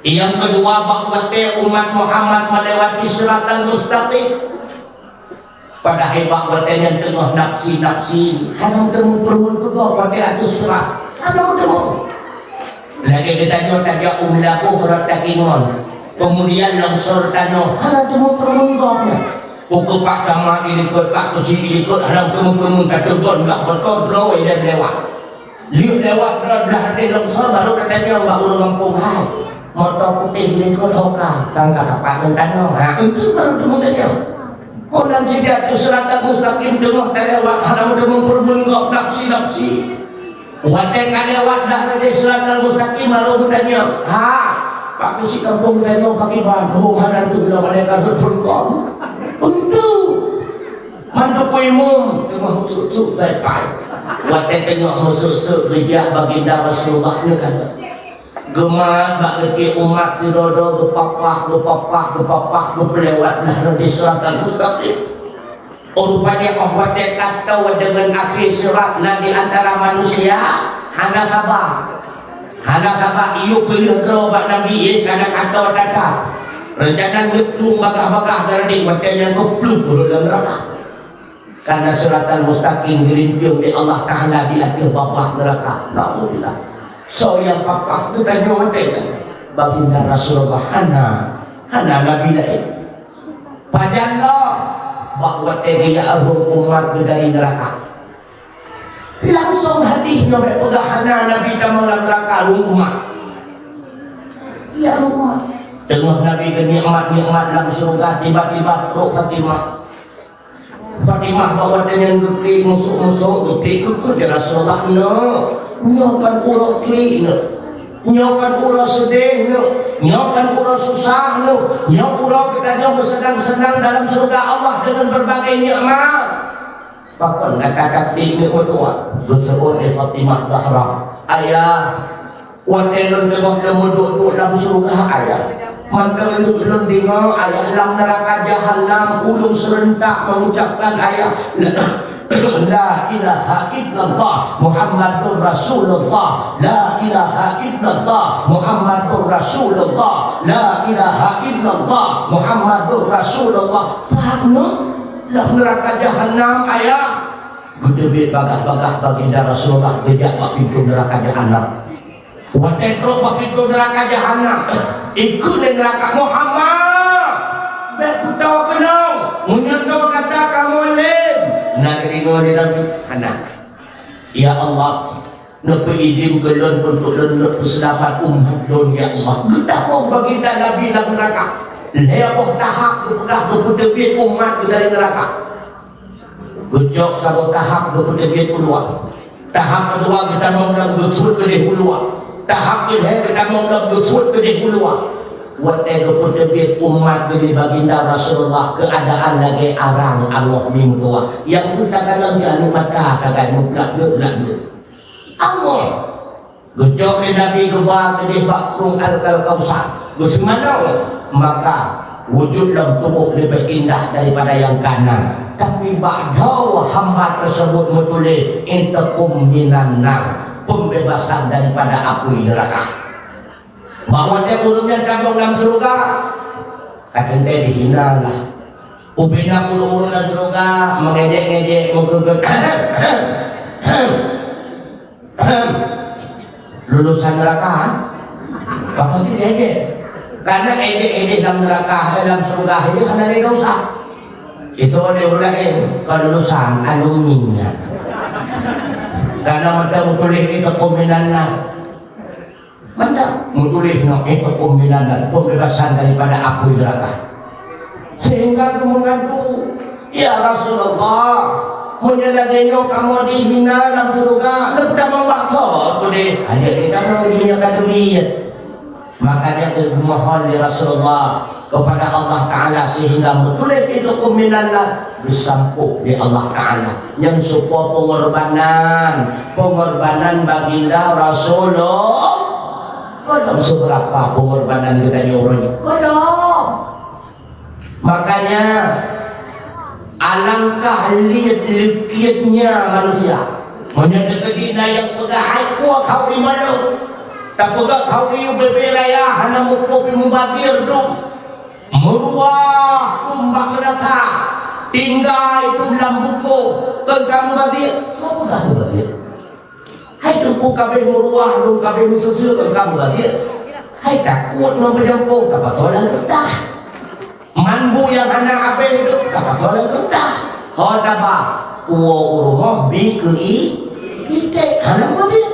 Yang kedua, bak watée umat Muhammad melewati siratal mustaqim. Padahai bak watée nyan teungoh nafsi-nafsi, hana teumeupeureumeun keu gob watée ateueh sirat. Hana teumeupeureumeun. Lagée geutanyoe tajak u Meulaboh rot takingon, keumudian longsor tanoh, hana teumeupeureumeun gob nyan. Pukon pat kama ilikot, pat keuchik ilikot, hana teumeupeureumeun, ka teugon gak beutôi droe dan lewat. Lheueh lewat droe blah deh longsor, baru tatanyong bak ureuëng gampông, "Hai, moto putéh likot ho ka?" Kan ka sapat ngon tanoh. Ha, enteuk baru teumutanyong. Oh, lam sijak di siratal mustaqim teungoh talewat, hana meuteumé peurumun gob nafsi-nafsi. Watée ka lewat dah di siratal mustaqim, baru geutanyong, "Ha, Pak Keuchik gampông geutanyong pakiban?" Oh, hana enteuk lom, malaikat rot phon gob. Enteuk. Mandum imum teungoh tuk-tuk pai-pai. Watée teungoh meuseuek-seuek geujak Baginda Rasulullah nyoe kan. Geumat bak geuti umat sidroe-droe geupapah, geupapah, geupapah, geupeulewat nah di siratal mustaqim. Oh, rupanya oh watée ka toe deungon akhé sirat na di antara manusia hana saba. Hana saba, yue peuleueh droe bak Nabi, eh, kana ka toe that-that. Reuncana geuplueng bagah-bagah dari watée nyan geuplueng turun lam neuraka. Karena siratal mustaqim geurintieng lé Allah Taala di ateueh babah neuraka. Naudzubillah. Soe nyang papah geutanyoe watée nyan? Baginda Rasulullah hana, hana nabi laén. Pajan lom bak watée geujak rhom umat geuh dari neuraka. Langsong hadih nyoe bèk peugah hana Nabi tamong lam neuraka rhom umat. Ya Allah. Teungoh Nabi geunikmat-nikmat lam syeuruga, tiba-tiba trok Fatimah. Fatimah bak watée nyan geuklik musok-musok, geuklik keu-keu, "Ya Rasulullah, nyoe, nyoe kon uroe klik nyoe. Nyoe kon uroe seudeh nyoe. Nyoe kon uroe susah nyoe. Nyoe uroe geutanyoe meuseunang-seunang dalam syeuruga Allah deungon beurbagai nikmat." Pakon gata ka klik nyoe meutuah? Geuseuôt lé Fatimah Zahra, "Ayah, watée lôn teungoh lôn meuduek-duek lam syeuruga, Ayah, mantong lôn, lôn deungoe, Ayah, lam neuraka Jahannam ulôn seurentak mengucapkan, Ayah, 'La ilaha illallah Muhammadur Rasulullah. La ilaha illallah Muhammadur Rasulullah. La ilaha illallah Muhammadur Rasulullah.'" Pat nyoe? Lam neuraka Jahannam, Ayah. Geuteubiet bagah-bagah Baginda Rasulullah geujak bak pintoe neuraka Jahannam. Watée trok bak pintoe neuraka Jahannam, ikheun lé neuraka, "Muhammad, bèk kutoe keunong, meunyoe toe gata kamoe lém." Na geudeungoe lé Nabi? Hana. "Ya Allah, neupeuidin keu lôn untuk lôn neupeuseulamat umat lôn, ya Allah." Geutamong Baginda Nabi lam neuraka. Lhèe boh tahap geupeugah geupeuteubiet umat geuh dari neuraka. Geucok saboh tahap geupeuteubiet u luwa. Tahap keudua geutamong lom geusuet keudeh u luwa. Tahap keulhèe geutamong lom geusuet keudeh u luwa. Watèe geupeuteubiet umat Nabi Baginda Rasulullah, keuadaan lagèe arang angoh meutuwah. Nyang geutanyoe lam janeuk mata sagai meublak-blak-blak. Angoh. Geucok lé Nabi geuba keudeh bak krueng Al-, Al-Kausar. Geuseumanoe, maka wujud lom tuboh leubeh indah daripada nyang kana. Tapi bak droe hamba teuseubut meutuléh, "Itqum minan nar," pembebasan daripada apui neuraka. Bak watèe ureueng nyan ka dong lam syeuruga, ka teuntèe dihina lah. Ubena ureueng-ureueng lam syeuruga meungejek-ngejek, meugeugét. Lulusan neuraka, kan? Apa sih ejek? Karena ejek-ejek lam neuraka, eh, lam syeuruga itu hana ada dosa. Itu ada ureueng laén, kalau lulusan alumni nya. Karena mata meutuléh itu kombinannya. Mata meutuléh no itu kombinannya, pembebasan daripada apui neuraka. Sehingga geumeungadu, "Ya Rasulullah, meunyoe lagèe nyoe kamoe dihina lam syeuruga, leupah tamong bak soe keudeh?" Hana lé kamoe di dunia ka teubiet. Makanya geumohon lé Rasulullah kepada Allah Taala sehingga meutuléh pintoe minan na geusampôh lé Allah Taala. Nyan seupôt pengorbanan, pengorbanan baginda Rasulullah. Padahai seberapa pengorbanan geutanyoe uroe nyoe? Padahai. Makanya, alangkah liet-likietnya manusia. Meunyoe teukeudi na nyang peugah hai kuah khauri malon, tapeugah khauri ubé-bé raya hana muphom pih mubazir dum. Meuruah dum bak meunasah, tinggai dum lam bungkôh, keu ka mubazir. Peugah mubazir. Hai teungku kabéh meuruah, lôn kabéh meususu, engkau meubagian. Hai takot ngon peujampông, tapasoe lam keureudah. Man bu nyang hana habéh deuek, tapasoe lam keureudah. Ho taba, uwoe u rumoh bi keu i, iték, hana meubagian.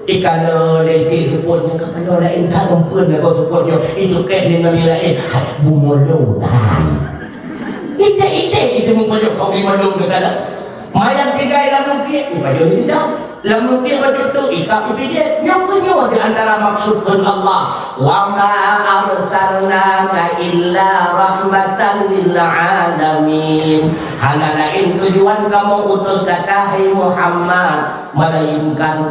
Ikalon lé iték seupôt nyoe ka kalon laén that, umpun lagoe seupôt nyoe, icukèh deungon ié laén, hai bumoe lôn that. Iték-iték itu meupajoh kau di mandum keu kalon. Manyang tinggai lam lungkiek, ipajoh di sidang. Lam lungkiek bacut tu, ikab ipijét. Nyoe keunyoe di antara maksud kheun Allah, "Wa ma arsalnaka illa rahmatan lil alamin." Hana laén tujuan kamoe utus gata, hai Muhammad, melainkan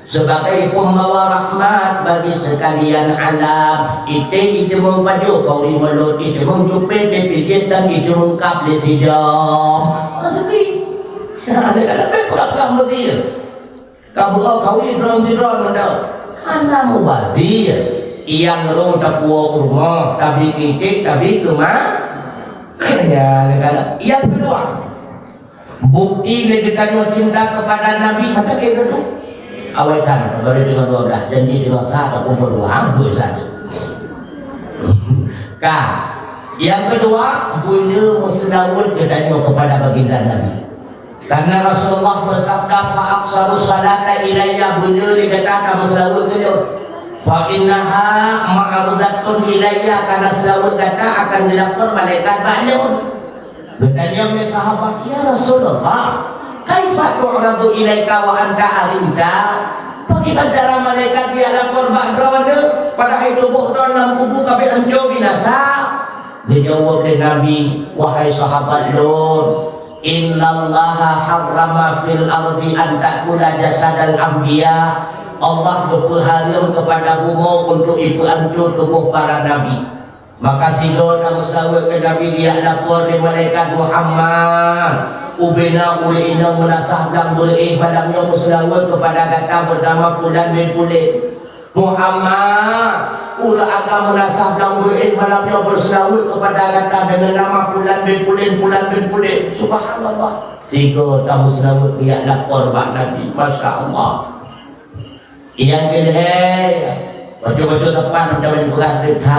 sebagai pembawa rahmat bagi sekalian alam. Iték iteumeung pajoh, kau rimulot iteumeung cupet, ipijét dan iteumeung kab lé sidong. Rezeki. Ada-ada peugah-peugah meudir. Ka beuo kawi droe sidroe meudo. Hana mubazir. Nyang rhom tapuwoe u rumoh, tabi keu iték, tabi keu ma-, ya, nyang keudua. Bukti lé geutanyoe cinta kepada Nabi, masa keu itu. Awai kan, baru dengan dua belas, janji dengan sah, ataupun dua, dua saja. Ka. Nyang keudua, beuna meuseulaweuet geutanyoe kepada baginda Nabi. Karena Rasulullah bersabda, "Fa aktsaru salata ilayya," beuna lé gata ka meuseulaweuet keu lôn. "Fa innaha ma'rudatun ilayya," karena seulaweuet gata akan geulapor malaikat bak lôn. Geutanyong lé sahabat, "Ya Rasulullah, kaifa tu'radu ilaika wa anta arinta?" Pakriban cara malaikat geulapor bak droeneuh, padahai tuboh droeneuh lam kubu ka beuancô binasa? Geujaweueb lé Nabi, "Wahai sahabat lôn, innallaha harrama fil ardi an ta'kula jasadal anbiya." Allah geupeuhareuem keupada bumoe untuk ipeuancô tuboh para nabi. Maka sigoe tameuseulaweuet keu Nabi geujak lapor lé malaikat, "Muhammad, ubena ureuëng inong meunasah blang beureuéh malam nyoe meuseulaweuet keupada gata beunama Pulan bin Pulan. Muhammad, ureuëng agam meunasah blang beureuéh malam nyoe meuseulaweuet keupada gata deungon nama Pulan bin Pulan, Pulan bin Pulan." Subhanallah. Sigoe tameuseulaweuet geujak lapor bak Nabi. Masya Allah. Nyang keulhèe, bacut-bacut tepat macam mana peugah teuka.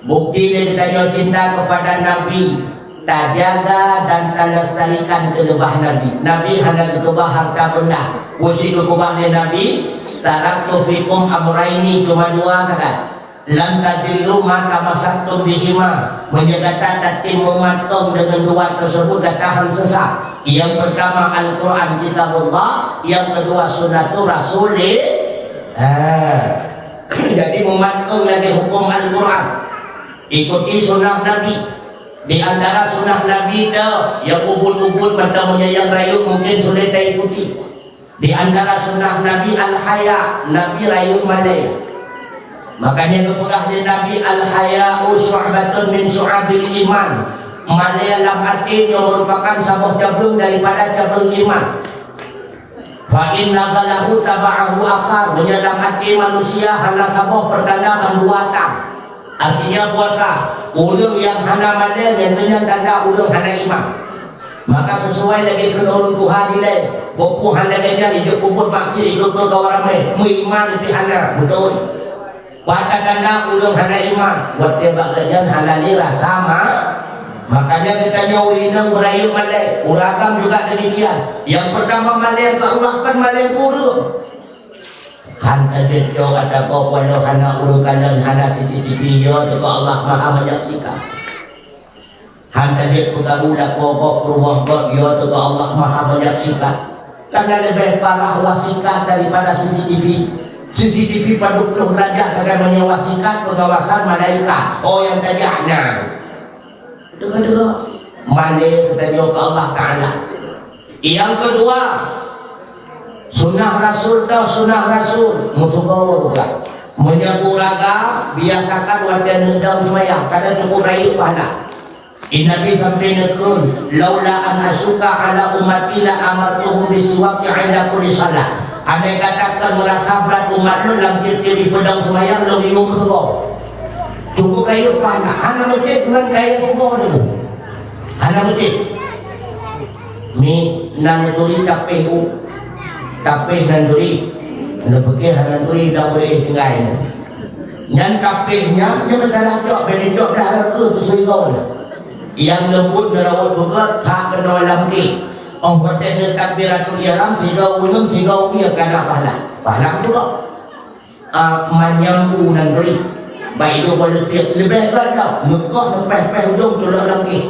Bukti lé geutanyoe cinta kepada Nabi, tajaga dan talestarikan keuleubah Nabi. Nabi hana geukeubah harta benda. Peue cit geukeubah lé Nabi, "Taraktu fikum amraini," cuma dua sagai. "Lan tadillu ma tamassaktum bihima." Meunyoe gata tatem meumatong deungon dua tersebut, gata han sesat. Nyang pertama Al-Quran, Kitabullah, nyang kedua Sunnatur Rasulillah. Ha. Jadi, meumatong lagèe huköm Al-Quran. Ikuti sunnah Nabi. Di antara sunnah Nabi tu, nyang ubit-ubit mantong, meunyoe nyang rayeuk mungkin sulet taikuti. Di antara sunnah Nabi al-haya, Nabi rayeuk malèe. Makanya geupeugah lé Nabi, "Al-haya'u syu'batun min syu'abil iman." Malèe lam até nyoe merupakan saboh cabeueng daripada cabeueng iman. "Fa in naghalahu taba'ahu akhar." Meunyoe lam até manusia hana saboh peutanda ban dua tang. Artinya, buatlah ureuëng nyang hana malèe, nyan tanda ureuëng hana iman. Maka sisuai lagèe keu ureuëng tuha dilèe, boh pih hana lagèe nyan ijok peubuet maksiat, ijok keu kawan ramè, meuiman pih hana, beutôi. Pat tanda ureuëng hana iman, watèe bak geuh nyan hana lé rasa ma-, makanya geutanyoe ureuëng inong beurayeuk malèe, ureuëng agam juga demikian. Nyang pertama malèe keu Allah, kon malèe keu ureuëng. Han tajeuet cok ata gob walau hana ureuëng kalon, hana C C T V, yo teuka Allah Maha Menyaksikan. Han tajeuet peukaru lakoe gob, rumoh gob, yo teuka Allah Maha Menyaksikan. Karena leubeh parah wasikat daripada C C T V. C C C T V padub ploh derajat sagai meunyoe wasikat pengawasan malaikat. Oh, nyang tajak na. Tengok-tengok. Malée geutanyoe keu Allah Taala. Nyang keudua, sunnah Rasul teuh sunnah Rasul, meutuboh buka. Meunyoe ureueng agam, biasakan watée neudong seumayang, kadang cukup rayeuk pahala. Di Nabi sampai neukheun, "Laula an asyqa ala ummati la amartuhum bisiwaki inda kulli shalah." Andai kata kon meurasa brat umat lôn lam tieb-tieb jipeudong seumayang lôn yuem seugoe. Cukup rayeuk pahala, hana meucit ngon kayée seugoe teuh. Hana meucit. Mi nan turi tapéh u, tapéh nan turi. Neupeugah hana turi dak boleh tinggai. Nyan tapéh nyan, nyan masalah cok, bèk cok dah rasa tu seugoe. Nyang leumbut neurawot beugöt that keunoe lam gèt. Óh watèe neutakbiratul ihram, sigoe uneun, sigoe wie kana pahala. Pahala juga. Ah, manyam u nan bri. Baik itu kualitas leubeh gata, meukoh leupeh-peh ujong tulok lam gèt.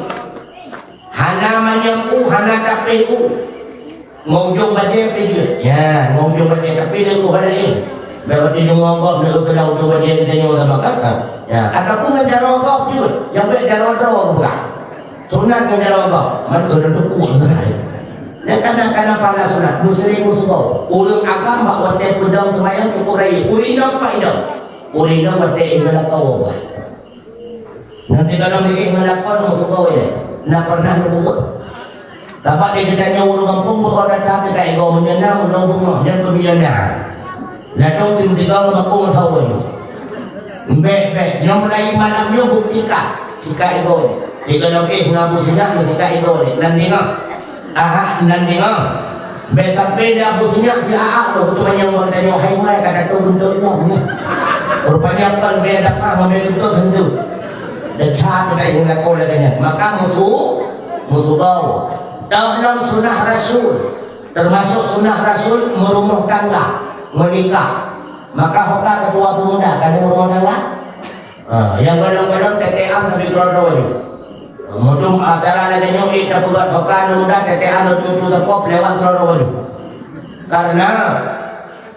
Hana manyam u, hana tapéh u. Ngon ujong bajèe pih jeuet. Ya, ngon ujong bajèe, tapi dia tu hana laén. Bèk roti deungoe gob, nak keunan ujong bajèe kita nyoe sama kan? Ha. Ya, ataupun ngon jaroe gob jeuet. Nyang bèk jaroe droe bukan. Sunat ngon jaroe gob. Man keunan tu kuat sangat. Dia kadang-kadang pahala sunat. Muslim musuh. Ureueng agam bak watèe peudong seumayang cukup rayeuk. Ureueng inong, pak inong. Ureueng inong watèe inong lakoe bukan. Nanti kalau milék meulakon meusugoe, na pernah neubuet? Sabab di geutanyoe ureueng gampông beuko data teuka igoe meunyeuna, meunyoe beungoh nyan peumiyona. Ladôm sim sigoe meubakong sawoe. Bèk, bèk, nyoe mulai malam nyoe buktika, sika igoe. Sigoe lagèe ngon Abu Sinyak, sika igoe. Nan deungoe. Aha, nan deungoe. Bèk sampai di Abu Sinyak si Aak tu, tu manyang ureueng tanyoe hai mulai ka tato guntot nyoe. Rupanya kon bèk dapat ngambil guntot sentuh. Dan cara kita yang lakukan lagèe nyan. Maka musuh, musuh bau. Dalam sunnah Rasul, termasuk sunnah Rasul meurumah tangga, menikah. Maka hoka keudua peumuda, kan meurumah tangga? Ha, nyang golom-golom tetean sambil keudroe-droe. Mudum acara lagèe nyoe, eh, tapeugah hoka aneuk muda, tetean lôn tuju teupok lewat keudroe-droe. Karena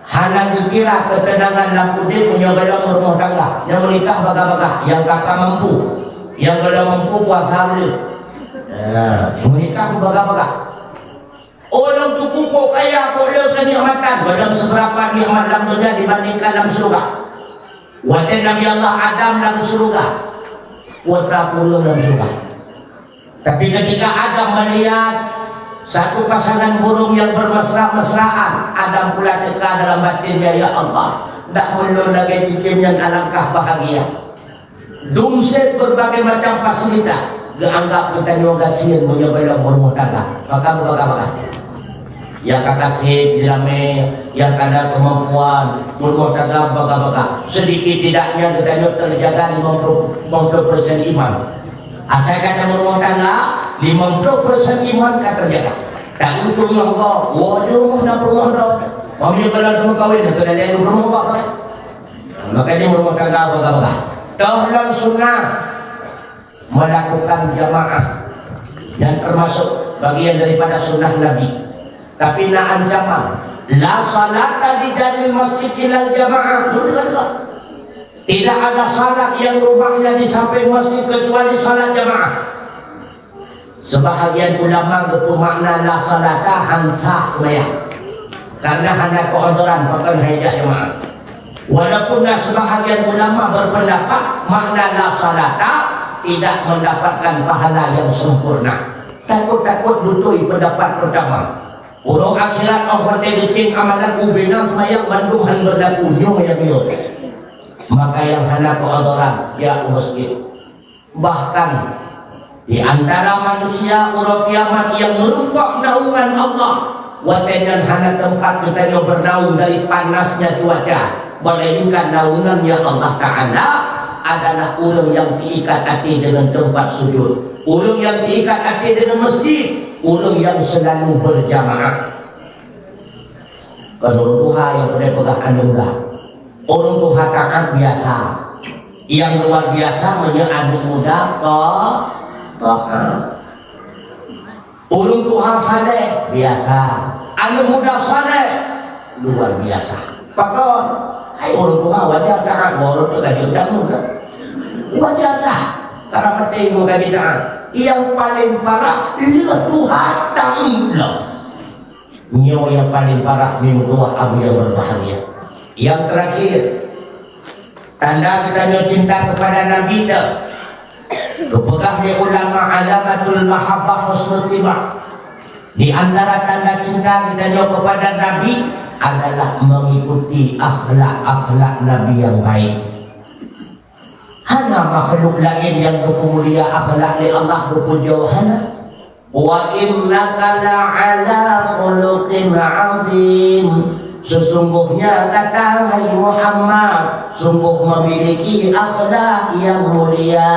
hana geukira keuteunangan lam udép meunyoe golom meurumah tangga. Nyang meunikah bagah-bagah, nyang ka ka mampu. Nyang golom mampu puasa ulèe. Ya, meunikah bagah-bagah. Ureueng tuku kok kaya, kok le keunikmatan, golom seubeurapa nikmat lam donya dibandingkan lam syeuruga. Watèe Nabi Allah Adam lam syeuruga, putra pulung lam syeuruga. Tapi ketika Adam melihat satu pasangan burung yang bermesra-mesraan, Adam pula teuka dalam batinnya, "Ya Allah, dak meulôn lagèe cicém nyan alangkah bahagia." Dumset berbagai macam fasilitas, geuanggap geutanyoe gasien meunyoe golom meurumah tangga. Maka beubagah-bagah. Nyang ka kaseb, diramé, nyang ka na keumampuan, meurumah tangga bagah-bagah. Sedikit tidaknya geutanyoe teujaga limong ploh, limong ploh persen iman. Asai ka na meurumah tangga, limong ploh persen iman ka teujaga. Tapi peurumoh gob, woe jeuet na peurumoh droe. Meunyoe ka na teumeukawen, ka na lhèe peurumoh gob, kan? Makanya meurumah tangga bagah-bagah. Toh lom sunnah melakukan jamaah, dan termasuk bagian daripada sunnah Nabi. Tapi na ancaman, "La salata li jaril masjid illal jamaah." Betul tak? Tidak ada salat yang rumahnya di samping masjid kecuali salat jamaah. Sebahagian ulama geupeumakna la salata, han sah seumayang. Karena hana keu'udhuran, pakon hai jak jamaah. Walaupun na sebahagian ulama berpendapat makna la salata tidak mendapatkan pahala yang sempurna. Takot-takot beutôi pendapat pertama. Uroe akhirat óh watèe geutem amalan ubena seumayang bandum han berlaku nyoe nyang nyoe. Maka nyang hana keu'udhuran, jak u masjid. Bahkan, di antara manusia uroe kiamat nyang meurumpok naungan Allah, watèe nyan hana teumpat geutanyoe beunaung dari panasnya cuaca, melainkan naungannya Allah Ta'ala adalah ureueng nyang teuikat até deungon teumpat sujud, ureueng nyang teuikat até deungon masjid, ureueng nyang seulalu berjamaah. Kon ureueng tuha nyang peureulèe peugah aneuk muda. Ureueng tuha taat biasa. Nyang luar biasa meunyoe aneuk muda ta-, taat. Ureueng tuha saleh biasa. Aneuk muda saleh luar biasa. Pakon? Hai ureuëng tuha, wajar that ureuëng tuha ka jeuet tamu, kan? Wajar that. Karena penting ilmu ka jitaat. Yang paling parah, lheueh tuha taat lom. Nyoe nyang paling parah, meutuah abu nyang berbahagia. Yang terakhir, tanda geutanyoe cinta kepada Nabi teuh. Geupeugah lé ulama, alamatul mahabbah husnul tibah. Di antara tanda cinta geutanyoe kepada Nabi adalah mengikuti akhlak-akhlak Nabi yang baik. Hana makhluk laén nyang geupeumulia akhlak lé Allah, geupujoe, hana. "Wa innaka la'ala khuluqin 'azim." Sesungguhnya gata, hai Muhammad, sungguh memiliki akhlak yang mulia.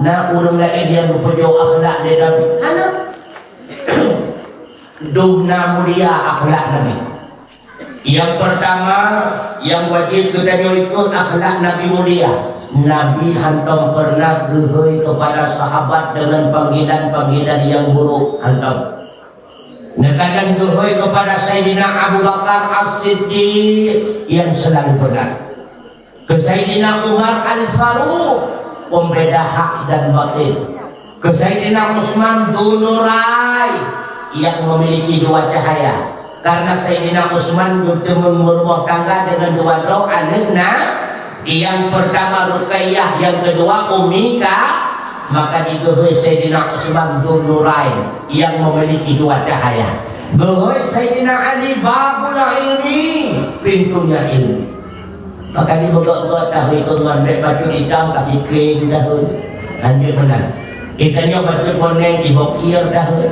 Na ureuëng laén nyang geupujoe akhlak lé Nabi? Hana. Dum na mulia akhlak Nabi. Yang pertama, yang wajib geutanyoe ikut akhlak Nabi mulia. Nabi hantom pernah geuhôi kepada sahabat dengan panggilan-panggilan yang buruk, hantom. Neukalon geuhôi kepada Saidina Abu Bakar As-Siddiq yang selalu benar. Keu Saidina Umar Al-Faruq, pembeda hak dan batil. Keu Saidina Utsman Dzunnurai, yang memiliki dua cahaya. Karena Saidina Utsman geuteumé meurumoh tangga dengan dua droe aneuëk na, yang pertama Ruqayyah, yang kedua Ummi Ka, maka digeuhôi Saidina Utsman Dzunnurai, yang memiliki dua cahaya. Geuhôi Saidina Ali, babul ilmi, pintunya ilmu. Maka di beugöt-göt tahun itu ngon dek baju itam kasih kring tahun. Hanjeuet meunan. Geutanyoe baju koneng ibokir tahun.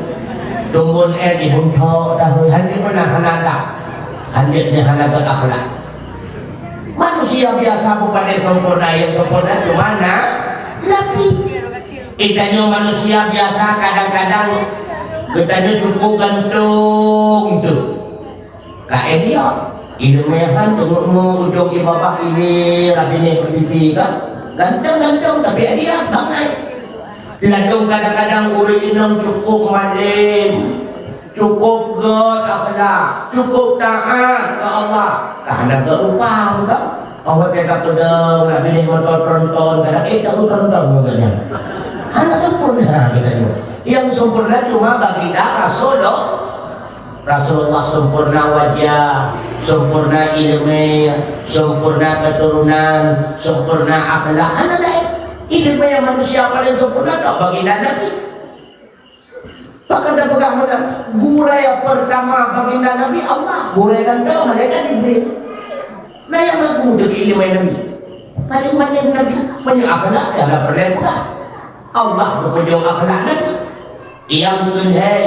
Tumbun eh ibunthok tahun. Hanjeuet meunan, hana adab. Hanjeuet ni hana göt akhlak. Manusia biasa bukan yang sempurna, yang sempurna cuma na-, Nabi. Geutanyoe manusia biasa kadang-kadang geutanyoe cukup gantung tu. Ka éh dia, ileumé han teungoh ujong di babah ileumé rabinéh pipi ka. Ganteng-ganteng tapi éh dia bangai. Ladôm kadang-kadang ureuëng inong cukup malém, cukup göt akhlak, cukup taat keu Allah. Ka hana göt rupa ka. Allah teuka peudong, rabinéh moto tronton, kadang éh tahu tronton motonya. Hana sempurna kita ni. Yang sempurna cuma baginda Rasulullah. Rasulullah sempurna wajah, sempurna ileumé, sempurna keturunan, sempurna akhlak. Hana laén. Ileumé manusia paling sempurna tok baginda Nabi. Bahkan tapeugah meunan, gurée pertama baginda Nabi Allah, gurée ganteng malaikat Jibril. Nah, nyang aku untuk ileumé Nabi. Paling banyak Nabi, banyak akhlak, ya, ada pernah peugah. Allah geupeujok akhlak Nabi. Yang kedua,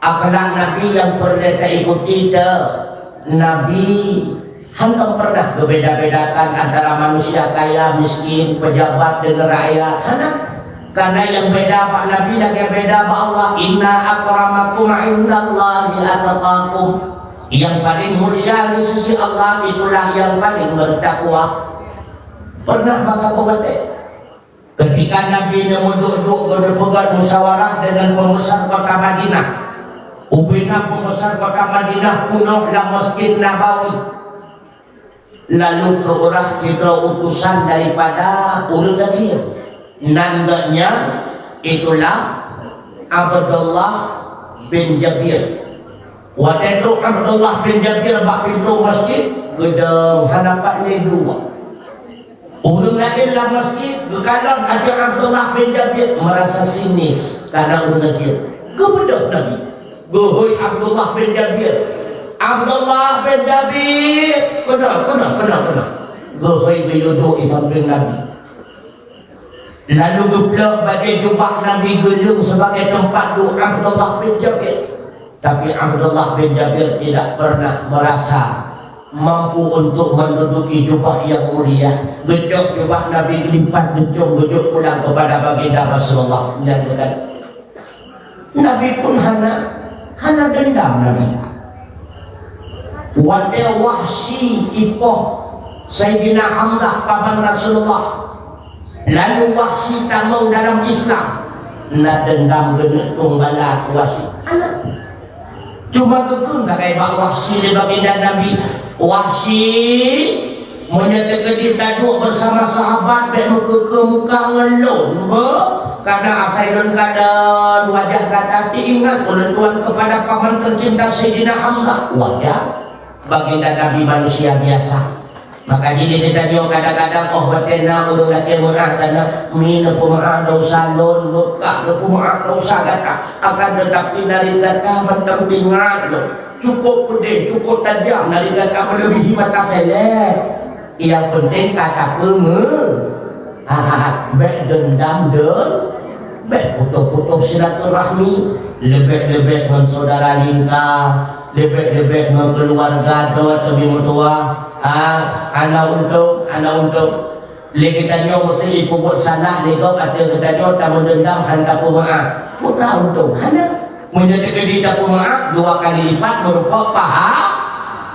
akhlak Nabi yang peureulée taikuti teuh, Nabi hana pernah geubeda-bedakan antara manusia kaya, miskin, pejabat deungon rakyat, hana. Karena yang beda bak Nabi lagée beda bak Allah, "Inna akramakum indallahi atqakum." Yang paling mulia di sisi Allah itulah yang paling bertakwa. Pernah masa peugah Ketika Nabi neumeuduek-duek geupeugah musyawarah dengan pembesar kota Madinah, ubena pembesar kota Madinah peunoh lam Masjid Nabawi. Lalu geuurah sidroe utusan daripada ureuëng gasien. Nan geuh nyan itulah Abdullah bin Jabir. Watée trok Abdullah bin Jabir bak pintoe masjid, geudong hana pat lé dua. Ureuëng laén lam masjid geukalon ateueh Abdullah bin Jabir, meurasa sinis karena ureuëng gasien. Geubeudôh Nabi. Geuhôi Abdullah bin Jabir. "Abdullah bin Jabir, keunoe, keunoe, keunoe, keunoe." Geuhôi geuyue duek di sampéng Nabi. Lalu geuplôk bajée jubah Nabi geuleueng sibagai teumpat duek Abdullah bin Jabir. Tapi Abdullah bin Jabir tidak pernah merasa mampu untuk menduduki jubah yang mulia. Geucok jubah Nabi geulipat geucong geujok pulang kepada baginda Rasulullah. Nyan bukan. Nabi pun hana, hana dendam Nabi. Watée Wahsy ipoh Saidina Hamzah paman Rasulullah, lalu Wahsy tamong dalam Islam, na dendam geuneuk tueng bala keu Wahsy? Hana. Cuma geukheun sagai bak Wahsy lé baginda Nabi, Wahsyi, meunyoe teukeudi taduek beusama sahabat, bèk meukeukeu muka ngon lôn, beuh, karna asai lôn kalon wajah gata teuingat ulôn tuan keupada paman teucinta Saidina Hamzah. Wajar, baginda Nabi manusia biasa. Maka jih lé geutanyoe kadang-kadang óh watèe na ureueng lakèe meu'ah, kana mi neupeumeu'ah desya lôn, meu'ah neupeumeu'ah desya gata. Akan teutapi, nari gata mantong ingat lôn. Cukôp peudeh, cukôp tajam, nari gata meuleubihi mata selek. Nyang peunteng ka tapeumeu-, ha, ha, ha, bèk deundam deun, bèk putôh-putôh silaturahmi, leubeh-leubeh ngon syedara lingka, leubeh-leubeh ngon keuluwarga droe teuh meutuwah. Ha, hana untông, hana untông. Lé geutanyoe meuseuti peubuet salah lé gob ateueh geutanyoe tameudeundam han tapeumeu'ah. Peue ka untông? Hana. Meunyoe teukeudi tapeumeu'ah, dua kali lipat meurumpok paha,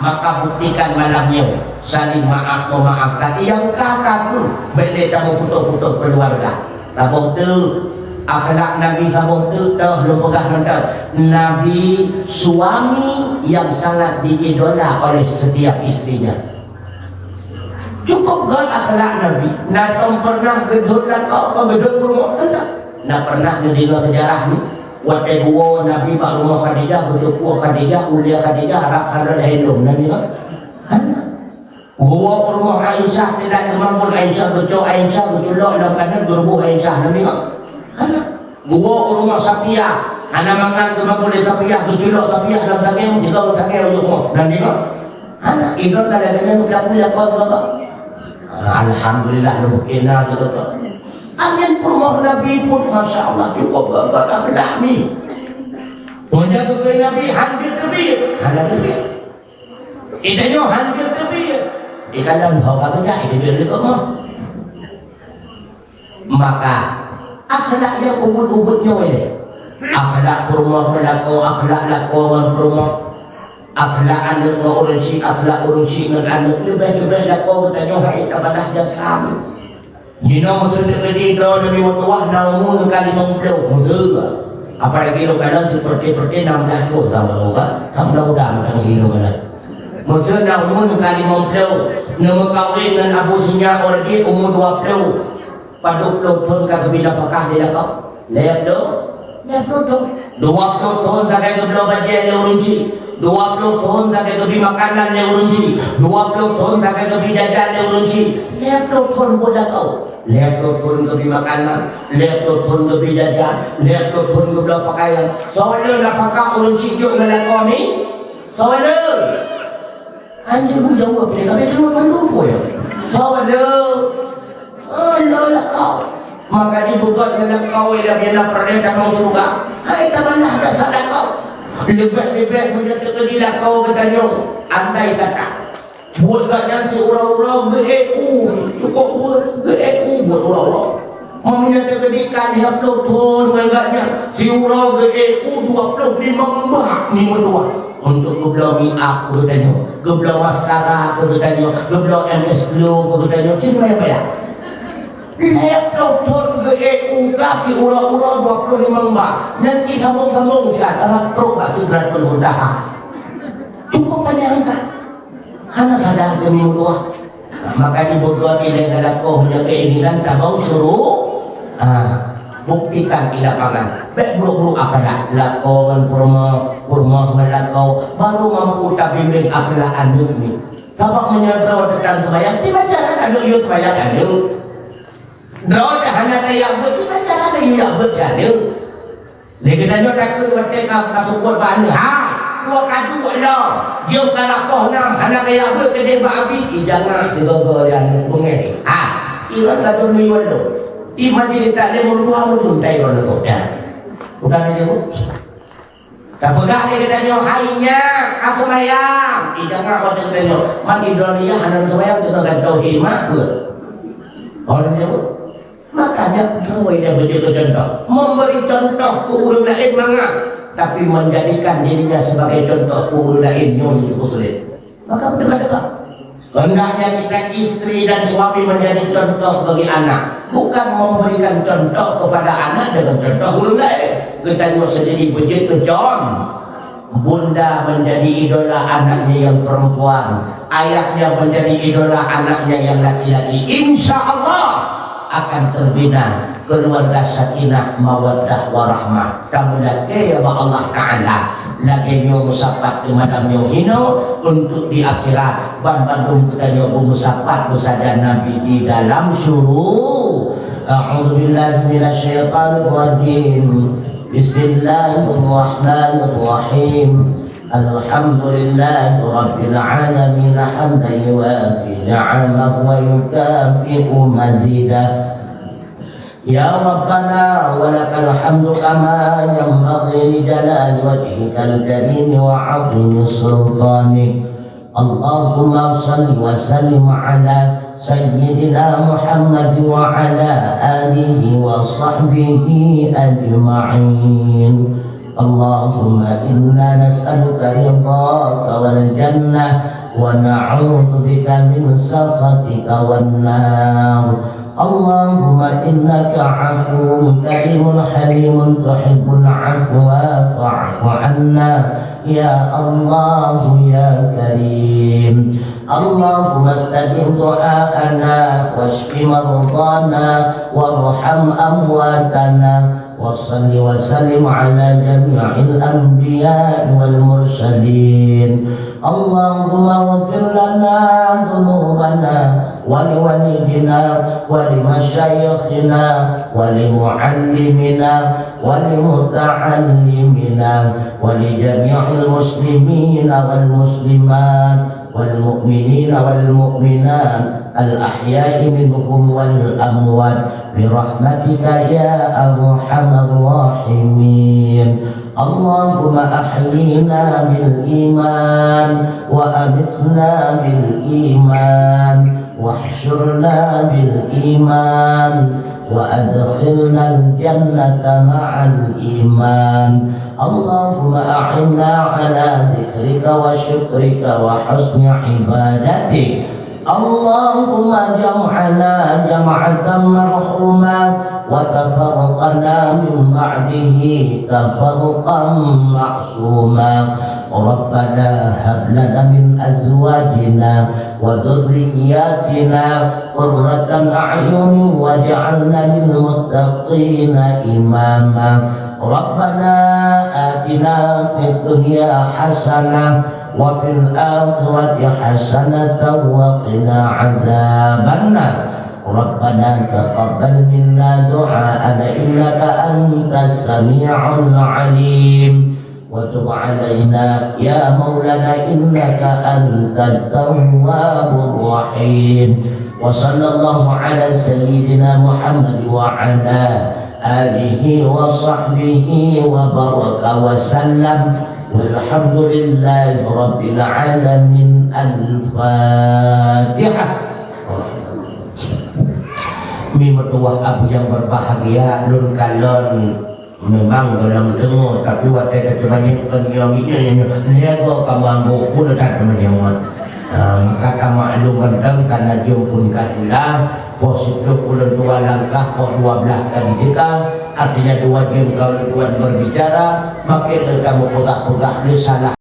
maka buktikan malam nyoe saling maaf meumaafkan. Nyang ka, ka kheueh, bèk lé tameuputôh-putôh keuluwarga. Saboh teuk, akhlak Nabi saboh teuk, toh lôn peugah mantong. Nabi suami yang sangat diidola oleh setiap istrinya. Cukôp göt akhlak Nabi. Na tom pernah geudhôt lakoe, geudhôt peurumoh teuh? Na pernah neudeungoe seujarah nyoe? Watèe geuwoe Nabi bak rumoh Khadijah, geuteupeue Khadijah, ulia Khadijah, rab hana lhèe lom, na deungoe? Hana. Geuwoe u rumoh Aisyah, tidak teumambul Aisyah, geucok Aisyah, geuculok lam kanan, geuruboh Aisyah, na deungoe? Hana. Geuwoe u rumoh Safiyah, hana mangat teumambul lé Safiyah, geuculok Safiyah lam sangèu, sigoe sangèu u rumoh, na deungoe? Hana, idon ka lagèe nyan, mudah-mudahan Allah subhanahu wa taala. Alhamdulillah, lôn keuneuk gitu. Angén peurumoh Nabi pun, masya Allah, cukôp gagah akhlak nyan. Meunyoe keu Nabi han jeuet teubiet, hana teubiet. Geutanyoe han jeuet teubiet. Ikalon ho ka beujak, itu dia leukoh mah. Maka, akhlak nyang ubit-ubit nyoe lé. Akhlak peurumoh ngon lakoe, akhlak lakoe ngon peurumoh. Akhlak aneuk ngon ureueng chik, akhlak ureueng chik ngon aneuk. Leubeh-leubeh lakoe geutanyoe hai tabalah jasa. Jinoe meuseuti keudroe nyoe meutuwah na umu ka limong ploh. Meuseuti. Apalagi lôn kalon si peureute-peureute nam blah thon sama lôn ka. Ka mudah-mudahan ka lheueh lôn kalon. Meuseuti na umu ka limong ploh, neumeukawen ngon Abu Sinyak Ordi umu dua ploh. Padub ploh thon ka geubri nafakah di lakoe? Lhèe ploh? Lhèe ploh thon. Dua ploh thon sagai geubloe bajèe lé ureueng chik. Dua ploh thon sagai geubri makanan lé ureueng chik. Dua ploh thon sagai geubri jajan lé ureueng chik. Lhèe ploh thon buet lakoe. Lhèe ploh thon geubri makanan, lhèe ploh thon geubri jajan, lhèe ploh thon geubloe pakaian. Soe le nafakah ureueng chik jok ngon lakoe mi? Soe le? Anjing bujang buat pilih, tapi keluar kan lupa ya. Soe le? Oh, lo lakoe. Maka dibuka ngon lakoe, ya, bila pernah datang syurga. Hai, tabalah dasar lakoe. Leubeh-leubeh meunyoe teukeudi lakoe geutanyoe. Andai kata. Buet gobnyan siuroe-uroe geu-ék u, cukôp buet geu-ék u buet uroe-uroe. Meunyoe teukeudi ka lhèe ploh thon ngon gobnyan, siuroe geu-ék u dua ploh limong bak meutuwah. Untuk geubloe mi-up keu geutanyoe, geubloe maskara keu geutanyoe, geubloe M S Glow keu geutanyoe, cit payah-payah. Lhèe ploh thon geu-ék u ka siuroe-uroe dua ploh limong bak. Nyan sisambong-sambong siat, trok bak Sidratul Muntaha. Cukôp panyang ka. Hana sadar keu meutuwah. Maka jibeugöt ilèe ngon lakoe meunyoe keinginan tabông syuru-, ha, buktikan di lapangan. Bèk buruk-buruk akhlak lakoe ngon peurumoh, peurumoh ngon lakoe, baru mampu tabimbing akhlak aneuk nyoe. Sabab meunyoe droe teuka seumayang, kiban cara aneuk yue seumayang aneuk. Droe hana tajak beuet, kiban cara yue jak beuet si aneuk. Lé geutanyoe takheun watèe ka, ka seupôt bak aneuk, "Hai, dua kaju lom, jeuem ka lakoh nam, hana kaya beuet keudeh bak abi." Ih, jangan sigoe-goe nyan beungèh. Ha, iwan ka teumeuyuan lom. Iman jadi tak lé meuluwa meudun tai lom leukoh. Dah. Bukan itu. Tapeugah lé geutanyoe, "Hai nyak, ka seumayang." Ih, jangan watèe geutanyoe, "Man Ibrani hana seumayang, teuka gantong hima beuet." Orang nyebut. Makanya, beutôi lé beujeuet keu cuntoh. Memberi contoh keu ureueng laén mangat, tapi menjadikan dirinya sebagai contoh keu ureueng laén nyoe cukup sulit. Maka beutôi-beutôi. Hendaknya kita istri dan suami menjadi contoh bagi anak, bukan memberikan contoh kepada anak dengan contoh ureueng laén. Geutanyoe sendiri beujeuet keu con-, Bunda menjadi idola anaknya yang perempuan, ayahnya menjadi idola anaknya yang laki-laki. Insya Allah akan terbina keluarga sakinah, mawaddah, warahmah. Kamu lakée bak Allah Ta'ala. Lagée nyoe meusapat keu malam nyoe hinoe, untuk di akhirat, ban bandum geutanyoe beumeusapat beusajan Nabi di dalam syuru-, A'udzubillahi minasyaitonirrajim. Bismillahirrahmanirrahim. Alhamdulillahirabbil alamin, hamdan yuwafi ni'amahu wa yukafi'u mazidah. Ya Rabbana, wa lakal hamdu kama yanbaghi li jalali wajhikal karim wa 'azimi sultanik. Allahumma shalli wa sallim ala sayyidina Muhammad wa ala alihi wa sahbihi ajma'in. Allahumma inna nas'aluka ridhaka wal jannah wa na'udzubika min sakhatika wan nar. Allahumma innaka 'afuwwun karimun halimun tuhibbul 'afwa fa'fu 'anna ya Allah ya Karim. Allahumma stajib du'aana wasyfi mardhana warham amwatana. Wa shalli wa sallim ala jami'il anbiya'i wal mursalin. Allahumma ighfir lana dzunubana wa liwalidina wa limasyaikhina wa limuallimina wa limuta'allimina wa li jami'il muslimina wal muslimat wal mu'minina wal mu'minat al ahya'i minhum wal amwat bi rahmatika ya arhamar rahimin. Allahumma ahyina bil iman wa amitna bil iman wahsyurna bil iman wa adkhilnal jannata ma'al iman. Allahumma a'inna ala dzikrika wa syukrika wa husni ibadatik. Allahumma jam'ana jam'atan marhuma wa tafarraqana min ba'dihi tafarruqan ma'suma. Rabbana hab lana min azwajina wa dzurriyyatina qurratan a'yun waj'alna lil muttaqina imama. Rabbana atina fid dunya hasanah wa fil akhirati hasanatan wa qina adzabannar. Rabbana taqabbal minna du'aana innaka antas sami'ul alim. Wa tub alaina ya maulana innaka antat tawwabur rahim. Wa sallallahu ala sayyidina Muhammad wa ala alihi wa sahbihi wa baraka wa sallam. Walhamdulillahi rabbil alamin. Al-Fatihah. Mi meutuwah abu nyang berbahagia, lôn kalon memang gohlom teungoh, tapi watée teuteumanyong kon nyoe, nyoe, nyoe, lhée goe ka mabök, peue that teumanyong. Ah, maka tamaklum mantong, kana jeuem phon ka tulah, poh siplôh ulôn tuan langkah, poh dua blaih ka jiteuka, artinya dua jeuem ka ulôn tuan berbicara, makin lé tameupeugah-peugah lé salah.